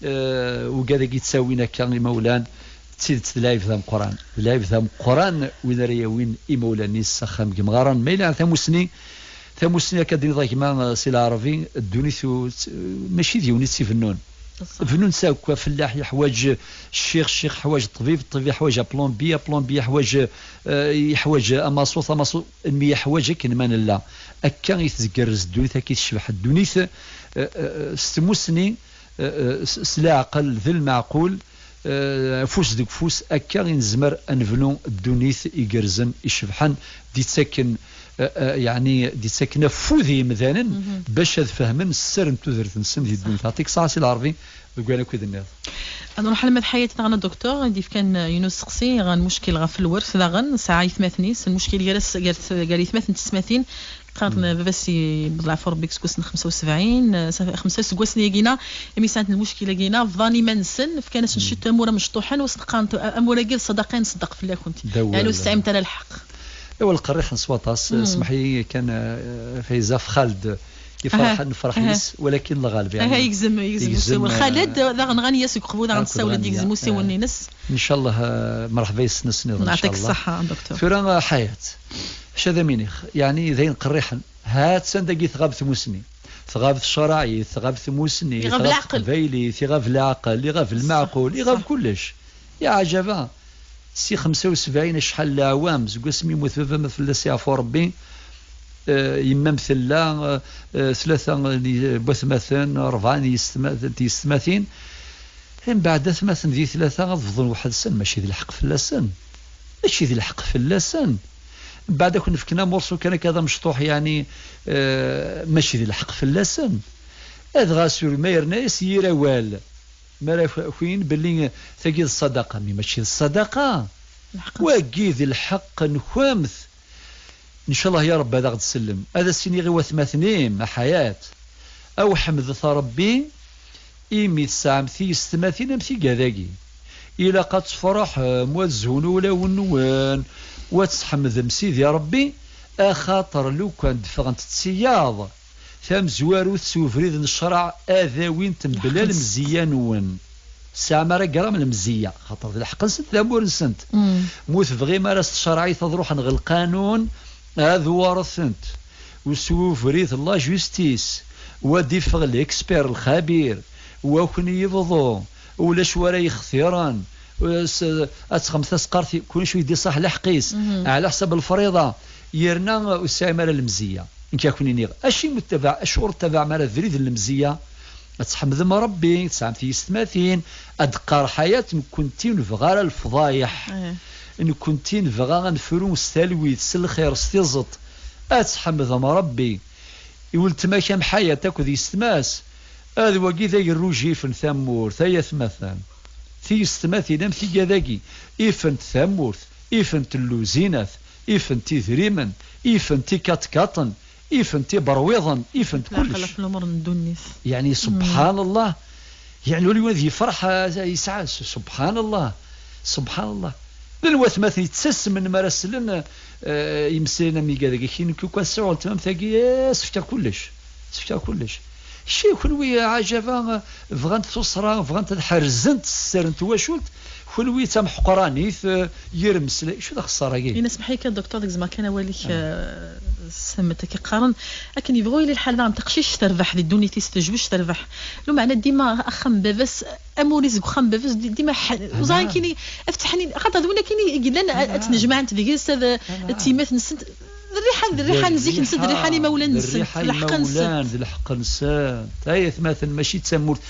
eh, ugad-agi yettawin akka imawlan, d tidet d lɛib d ameqqran. D lɛib d ameqqran win ara yawin imawlan-is s axxam n yemɣaren. Ma yella tamusni, tamusni akka d-tiniḍ a gma, eh, si Lɛerbi, ddunit u-, tt-, mačči d yiwen i tt-ibennun. Bennun-tt akk, afellaḥ yeḥwaǧ ccix, ccix yeḥwaǧ ṭṭbib, ṭṭbib yeḥwaǧ aplombi, aplombi yeḥwaǧ, eh, yeḥwaǧ amaṣut, amaṣut mi yeḥwaǧ akken ma nella. Akka i tgerrez ddunit, akka i tecbeḥ ddunit, eh, eh, s tmusni, eh, eh, s, s leɛqel, d lmeɛqul, eh, afus deg ufus, akka i nezmer ad nebnu ddunit igerrzen, icebḥen, d-ittaken, eh, eh, yeɛni d-ittaken afud i yimdanen bac ad fehmen sser n tudert-nsen di ddunit. Yɛṭik ṣṣeḥḥa si Lɛerbi deg wayen akk i d-tenniḍ. Ad nruḥ alma d Ḥayat daɣen, a Docteur, i d-yefkan, eh, yiwen usteqsi ɣer lmuckil ɣef lwert daɣen, sɛa aytmaten-is, lmuckil gar-as-, gar, gar aytmaten d tesmatin, Qqaren baba-s yewweḍ leɛfu Rebbi deg useggas n xemsa u sebɛin, eh, xemsa iseggasen-agi-na, imi sɛant lmuckil-agi-na, bḍan iman-nsen, fkan-asen ciṭ amur amecṭuḥen, u sen-qqaren amur-agi d ṣṣadaqa i nṣeddeq fell-akent. Yeɛni ur tesɛimt ara lḥeqq. Iwa lqerriḥ n s waṭas, smeḥ-iyi kan, eh, Fayza, f Xald, iferḥen nefreḥ yis, walakin lɣaleb, yeɛni, yegzem, yegzem usiwel. Xaled, eh, daɣen ɣan-iyi-as deg uqbud, daɣen tessawel-d, yegzem usiwel-ines. Ncallah, eh, mṛeḥba yis-s nniḍen, ncallah. Ncallah. Tura, eh, Ḥayat, acu ad am-iniɣ? Yeɛni, d ayen qerriḥen. Ha-tt-an dagi tɣab tmusni. Tɣab tcaraɛit, tɣab tmusni, tɣab teqbaylit, iɣab leɛqel, iɣab lmeɛqul, iɣab kullec. Yeɛjaba. Si xemsa u sebɛin acḥal n leɛwam, seg wasmi yemmut baba-m, ad fell-as yeɛfu Rebbi, eh, yemma-m tella, eh, tlata n watmaten, rebɛa n yistma-, n tiyestmatin. Mbeɛd atmaten di tlata ad bḍun weḥd-sen, mačči d lḥeqq fell-asen. Mačči d lḥeqq fell-asen. Mbeɛd ad ken-fken amurṣu kan akka d amecṭuḥ, yeɛni, eh, mačči d lḥeqq fell-asen. Adɣa sur ma yerna-yas yir awal. Mi ara k-, k-inin belli tagi d ṣṣadaqa, mi mačči d ṣṣadaqa. Wagi d lḥeqq-nkent. Ncallah ya Rebbi ad aɣ-d-sellem. Ad as-iniɣ i watmaten-im, a Ḥayat, aw ḥemdet a Rebbi, imi tesɛam tiyessetmatin am tigad-agi. Ilaq ad tefṛeḥem, u ad zhun ulawen-nwen, u ad tḥemdem Sidi Rebbi, axaṭer lukan d-ffɣent d tiyaḍ, tamezwarut s ubrid n ccṛeɛ ad awint mebla lemzeyya-nwen. Tesɛam ara gram lemzeyya, xaṭer d lḥeqq-nsent, d amur-nsent. Ma ur tebɣim ara s tcerɛit ad ruḥen ɣer lqanun, ad uɣrent-tent. U s ubrid n la justice, u ad d-iffeɣ l'expert, lxabir, u ad ken-yebḍu, ulac wara yextiren, u s-, ad txem tasqart, kullec u yeddi ṣaḥ lḥeqq-is, ɛla ḥsab lefriḍa, yerna ur tesɛim ara lemzeyya. Nekk ad ken-iniɣ, acimi ur ttabaɛ-, acuɣer ur ttabaɛem ara abrid n lemzeyya? Ad tḥemdem Rebbi, tesɛam tiyessetmatin, ad d-teqqar Ḥayat, nekkenti ur nebɣi ara lefḍayeḥ. Nekkenti nebɣa ad nefru s talwit, s lxir, s tiẓeṭ. Ad tḥemdem Rebbi. I weltma-k am Ḥayat akked yessetma-s, ad wagi d agerruj i yifen tamurt, ay atmaten. Tiyessetmatin am tigad-agi, ifent tamurt, ifent lluzinat, ifent idrimen, ifent ikatkaṭen, ifent iberwiḍen, ifent kullec. Lɛaqel ɣef lumuṛ n ddunit. Yeɛni, subḥan Allah, yeɛni, ul-iw ad yefreḥ, ah, yesɛa, subḥan Allah, subḥan Allah. Llan watmaten yettasmen mi ara slen, eh, imeslayen am iga dagi, kini kuka sɛu weltma-m tagi, eh, sefk-aɣ kullec, sefk-aɣ kullec. Ci kunwi, ɛajaba, eh, bɣant tuṣra, bɣant ad ḥerzent sser n twacult, kunwi d tameḥqranit, eh, yir mmeslay, acu d axeṣṣar-agi? Ini smeḥ-iyi kan, Docteur, deg tzemreḍ kan awal-ik, eh, semmet akka qqaren, akken yebɣu yili lḥal daɣen taqcict terbeḥ di ddunit-is, tejbec terbeḥ. Lumeɛna dima axxam n baba-s, amur-is deg uxxam n baba-s, di-, dima ḥ-, uẓayen kini, af tteḥnin, xaṭer d win akkin i yellan, ad, ad tnejmaɛent deg-s, ad, ad tiyemmat-nsent, d rriḥa, d rriḥa n zik-nsent, d rriḥa n imawlan-nsent, d lḥeqq-nsent. D lḥeqq-nsent. Ay atmaten, mačči d tamurt.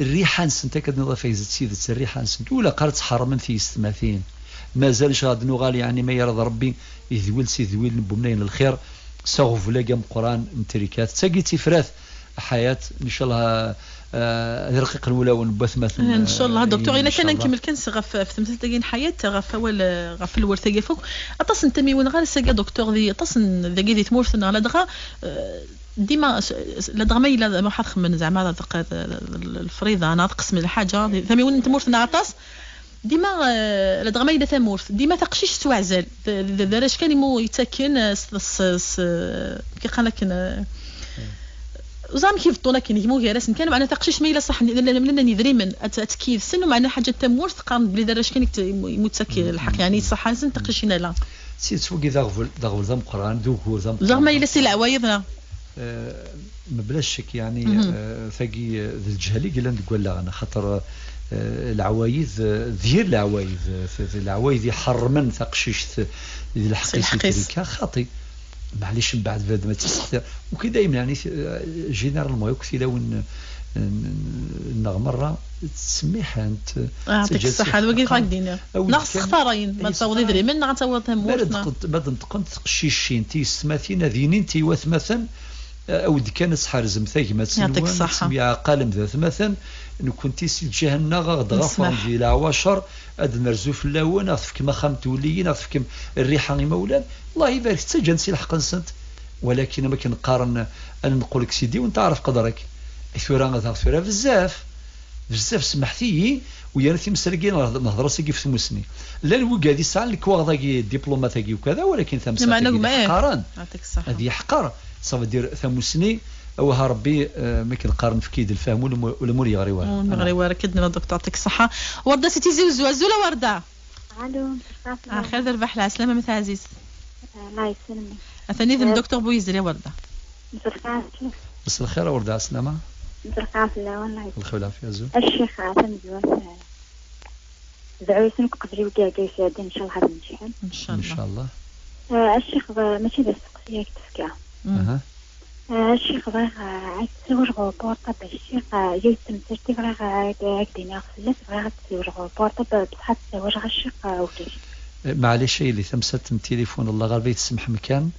Rriḥa-nsent, akka d-nniḍ afayez d tidet, rriḥa-nsent. Ula qqar ad tḥeṛṛmem tiyessetmatin. Mazal ncɣad nuɣal, yeɛni, ma yerḍ Rebbi, idwil s idwil n wemnayen n lxir, s aɣbel-agi ameqqran n trikat. D tagi d tifrat, Ḥayat, ncallah, eh, ad rqiqen wulawen n watmaten, eh, ncallah, Docteur, ina kan ad nkemmel kan s ɣef, ɣef temsalt-agi n Ḥayat, ɣef awal, eh, ɣef lwert-agi akk. Aṭas n tamiwin ɣer ass-agi, Docteur, di, aṭas n, dagi di tmurt-nneɣ, ladɣa, eh, dima, s-, s-, ladɣa ma yella, ma ḥad xemmen, zeɛma, d, d, d, lefriḍa, neɣ ad qesmen lḥaǧa, di tamiwin n tmurt-nneɣ aṭas, dima, eh, ladɣa ma yella tamurt, dima taqcict tettwaɛzel. D, d, d arrac kan imu yettakken, eh, s, s, s, kiqan akken, eh, ẓer amek ibeṭṭun akken, gmu gar-asen kan, meɛna taqcict ma yella ṣaḥ, llan, llan idrimen, ad, ad tekki yid-sen, meɛna ḥaǧa n tamurt, qqaren belli d arrac kan i yet-, imu, imu yettak lḥeqq, yeɛni ṣṣaḥa-nsen, taqcict-in ala. D tidet, wagi d aɣbel, d aɣbel d ameqqran, d ugur d ameqqran. Ẓer ma yella si leɛwayed, neɣ? Eh, mebla ccek, yeɛni, eh, tagi, eh, d lǧehl i yellan deg wallaɣen, axaṭer, eh, leɛwayed, eh, d yir leɛwayed, eh, d, d leɛwayed iḥeṛṛmen taqcict, eh, d lḥeqq-is i trika, xaṭi. Maɛlic, mbeɛd bnadem ad tt-yessextir. Wagi dayem, yeɛni, eh, généralement, akk tilawin, eh, n-, n-, nneɣ merra, ttsemmiḥent, ah, ttaǧǧant ṣṣeḥḥa, d wagi i ɣ-ak-d-iniɣ. Neɣ ssextarayen, ma ad taweḍ idrimen, neɣ ad taweḍ tamurt, ma d-neṭqent teqcicin, tiyessetmatin, ad inint i watmaten, eh, awi-d kan ad tḥerzem tagmat-nwen, ad temyaɛqalem d atmaten, nekkenti si lǧiha-nneɣ ad ɣ-d-ɣafren di leɛwacer, ad d-nerzu fell-awen, ad ɣ-tefkem axxam n twelliyin, ad ɣ-tefkem rriḥa i imawlan. Allah ibarek, ttaǧǧan si lḥeqq-nsent. Walakin am akken qqaren, ad nqul-k sidi u ntaɛref qedrek. Tura, ad aɣ tura bezzaf, bezzaf, semmḥet-iyi, u yerna timsal-agi nehḍ-, nehḍer-as-agi ɣef tmusni. Llan wigad yesɛan lekwaɣeḍ-agi, diplomat-agi ukada, walakin tamsalt-agi ad yeḥqaren. Ad yeḥqer, ça veut dire tamusni, awah a Rebbi, eh, am akken qqaren, efk-iyi-d lfahem, ula ma ur yeɣri wara. Ur yeɣri wara, akka d-nna Docteur, yɛṭik ṣṣeḥḥa. Warda si Tizi Uzzu, azul a Warda. Allo, mselxir. Ah, xir d rrbeḥ, lɛeslama, ma taɛzizt. Allah yesselmek. Atan yid-m Docteur Buyizri, a Warda. Mselxir. Mselxir a Warda, ɛeslama. Mselxir fell-awen, Allah yesselmek. Lxir u lɛafya, azul. A ccix, a tamezwarut, eh, dɛu-yasen akk qbel i wigad-agi isɛeddan, ncallah ad neǧḥen. Ncallah. Ncallah. Eh, a ccix, eh, mačči d asteqsi ad k-d-fkeɣ. Aha. Eh, a ccix, bɣiɣ, eh, ad k-ssiwleɣ ɣer uportable, a ccix, eh, yiwet temsalt i bɣiɣ, eh, ad k-d-iniɣ fell-as, bɣiɣ ad k-ssiwleɣ ɣer uportable, bṣeḥ ad k-ssiwleɣ a ccix, eh, ur telliḍ. Eh, maɛlic a yelli, tamsalt n tilifun, Allah ɣer bay tsemḥem kan,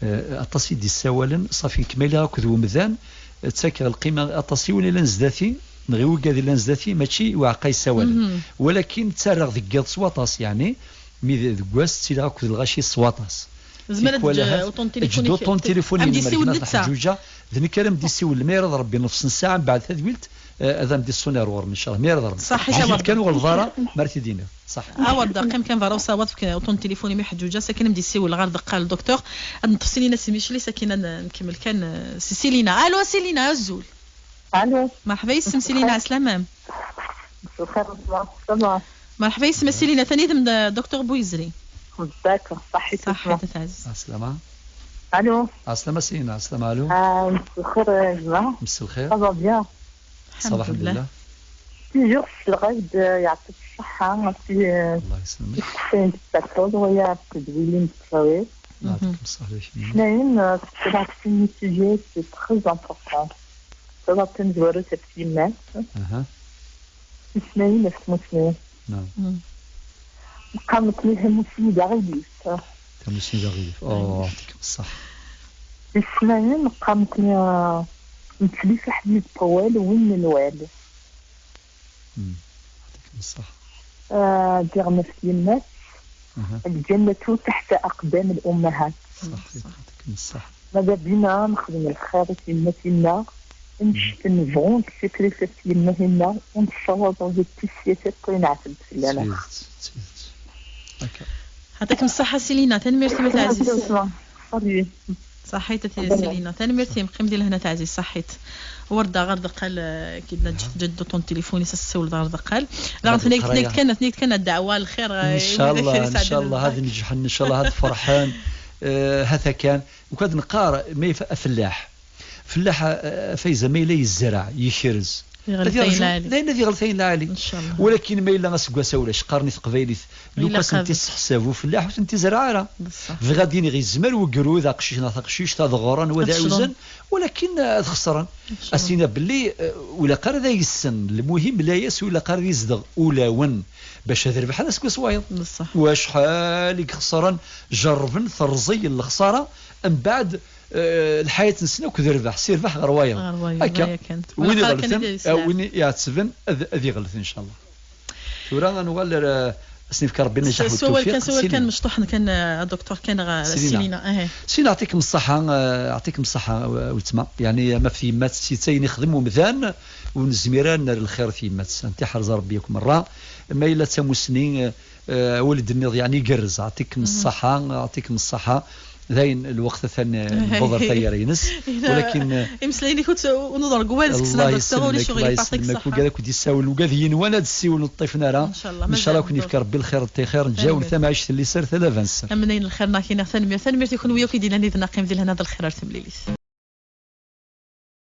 eh, aṭas i d-issawalen, ṣafi nekk ma yella akked wemdan, eh, ttakeɣ lqima aṭas i win yellan zdat-i, neɣ i wigad yellan zdat-i, mačči i uɛeqqa yessawalen. Walakin ttarraɣ deg yiḍ s waṭas, yeɛni, mi d-, deg wass ttiliɣ akked lɣaci s waṭas. Zemreɣ ad ǧǧeɣ uṭṭun n tilifun-ik? Ǧǧeɣ uṭṭun n tilifun-inem, am d-yessiwel netta. Ḥeǧǧuǧa, d nekk ara m-d-yessiwlen ma yella d Rebbi, nef n ssaɛa mbeɛd tadwilt, eh, ad am-d-iṣṣun ar ɣur-m, ncallah, ma yella d Rebbi. Ṣaḥit a Warda. Kan ur ɣelḍeɣ ara, mi ara t-id-iniɣ. Ṣaḥ. A Warda, qqim kan berra u ṣawaḍ, fk uṭṭun n tilifun-im i Ḥeǧǧuǧa, sakin a m-d-yessiwel ɣer deqqal dduktur, ad neṭṭef Silina s imicli, sakin ad n-, nkemmel kan, eh, si Silina. Allo, a Silina, azul. Allo. Merḥba yes-m, Silina, ɛeslama-m. Mselxir, ça va? Merḥba yes-m a Silina, atan yid-m d-, Docteur Buyizri. D'accord, ṣaḥit. Ṣaḥit a taɛzizt. Ɛeslama. Allo. Ɛeslama Silina, ɛeslama, allo. Ah, mselxir a gma. Mselxir. Ça va bien? Ṣaḥa, lḥemdullah. Toujours selleɣ-ak-d, yeɛṭik ṣṣeḥḥa, ɣef, eh, Allah yesselmek. Isteqsiyen d-tettakeḍ, waya ɣef tedwilin d ttawil. Yeɛṭikem ṣṣeḥḥa, d acu-nni? Ttnayen, eh, c'est une sujet qui est très important. Tura tamezwarut ɣef tyemmat. Aha. Tisnayin ɣef tmusni. Naam. Neqqar nekkni tamusni d aɣilif. Tamusni d aɣilif. Oh, yeɛṭikem ṣṣeḥḥa. Tisnayin neqqar nekkni, ah, nettlifa ḥedd yid ṭṭwal, win n nwal. Hmm. Yeɛṭikem ṣṣeḥḥa. Ah, diɣen ɣef tyemmat. Aha. الجنة تحت أقدام الأمهات. Ṣaḥit, yeɛṭikem ṣṣeḥḥa. Mada bina nexdem lxir i tyemmatin-nneɣ, annect-en bɣunt titrift ɣef tyemmatin-nneɣ, ur nessawaḍ ula d tisya akk ayen ɛettbent fell-aneɣ. D tidet, d tidet. Akka. Yeɛṭikem ṣṣeḥḥa Silina, tanemmirt-im a taɛzizt. Ṣaḥit a Silina, tanemmirt-im, qqim di lehna a taɛzizt, ṣaḥit. Warda ɣer deqqal, eh, kidna ǧǧet uṭṭun n tilifun-is, ad s-tessiwleḍ ɣer deqqal. Daɣen tenna-k, tenna-k kan, tenna-k kan ddeɛwa, lxir, eh, ncallah, ncallah ad neǧḥen, ncallah ad ferḥen, eh, hata kan. Ukad neqqar, ma yef-, afellaḥ. Fellah, a, a Fayza, ma yella yezreɛ, yekrez, ad yerju, d ayen ad iɣlet ayen lɛali. Walakin ma yella aseggas-a ulac, qqaren i teqbaylit, lukan ad tent-isseḥsab ufellaḥ, ur tent-izreɛ ara. Bɣiɣ ad d-iniɣ, yezmer wegrud, aqcic neɣ taqcict, ad ɣren, wa d iɛuzen, walakin, a, ad xesren. Ad s-iniɣ belli, a, ur ilaq ara ad yessen, lmuhim layas ur ilaq ara ad yezdeɣ ulawen, bac ad rebḥen aseggas wayeḍ. Wacḥal i ixesren, jerrben, terẓeg lexsara, mbeɛd, eh, lḥayat-nsen akk d rrbeḥ, si rrbeḥ ɣer wayeḍ. Ɣer wayeḍ, akka. Win iɣelten, eh, win iɛettben, ad, ad iɣellet, ncallah. Tura ad nuɣal ar, eh, ad s-nefk Rebbi nnajaḥ u tewfiq. S wawal kan, s wawal kan mecṭuḥ kan, eh, a docteur kan, eh, Silina. Silina, yeɛṭikem ṣṣeḥḥa, eh, yeɛṭikem ṣṣeḥḥa, eh, weltma. Yeɛni, ma f tyemmat, s ayen ixdem umdan, ur nezmir ara ad nerr lxir i tyemmat. Ad tent-iḥrez Rebbi akk merra. Ma yella d tamusni, eh, Eh, awal i d-tenniḍ, yeɛni igerrez, yeɛṭikem ṣṣeḥḥa, yeɛṭikem ṣṣeḥḥa. Dayen, lweqt atan, eh, newweḍ ar taggara-ines. Walakin, eh, imeslayen-ik ur tt-, ur nuḍen deg wawal, seg-sen Allah ad d-taɣuri yesselmek, ccɣel, Allah yeɛṭik yesselmek. Ṣṣeḥḥa. Wigad akk d-yessawlen, wigad yenwan ad ssiwlen, ṭṭifen ara. Ncallah, ncallah ad ken-yefk Rebbi lxir, ṭṭixir, nǧawel tamɛict n liser talaba-nsen. Am ayen lxir-nneɣ kiniɣ, tanemmirt, tanemmirt i kenwi akk i d-yellan yid-neɣ, qqim di lehna d lxir ar temlilit.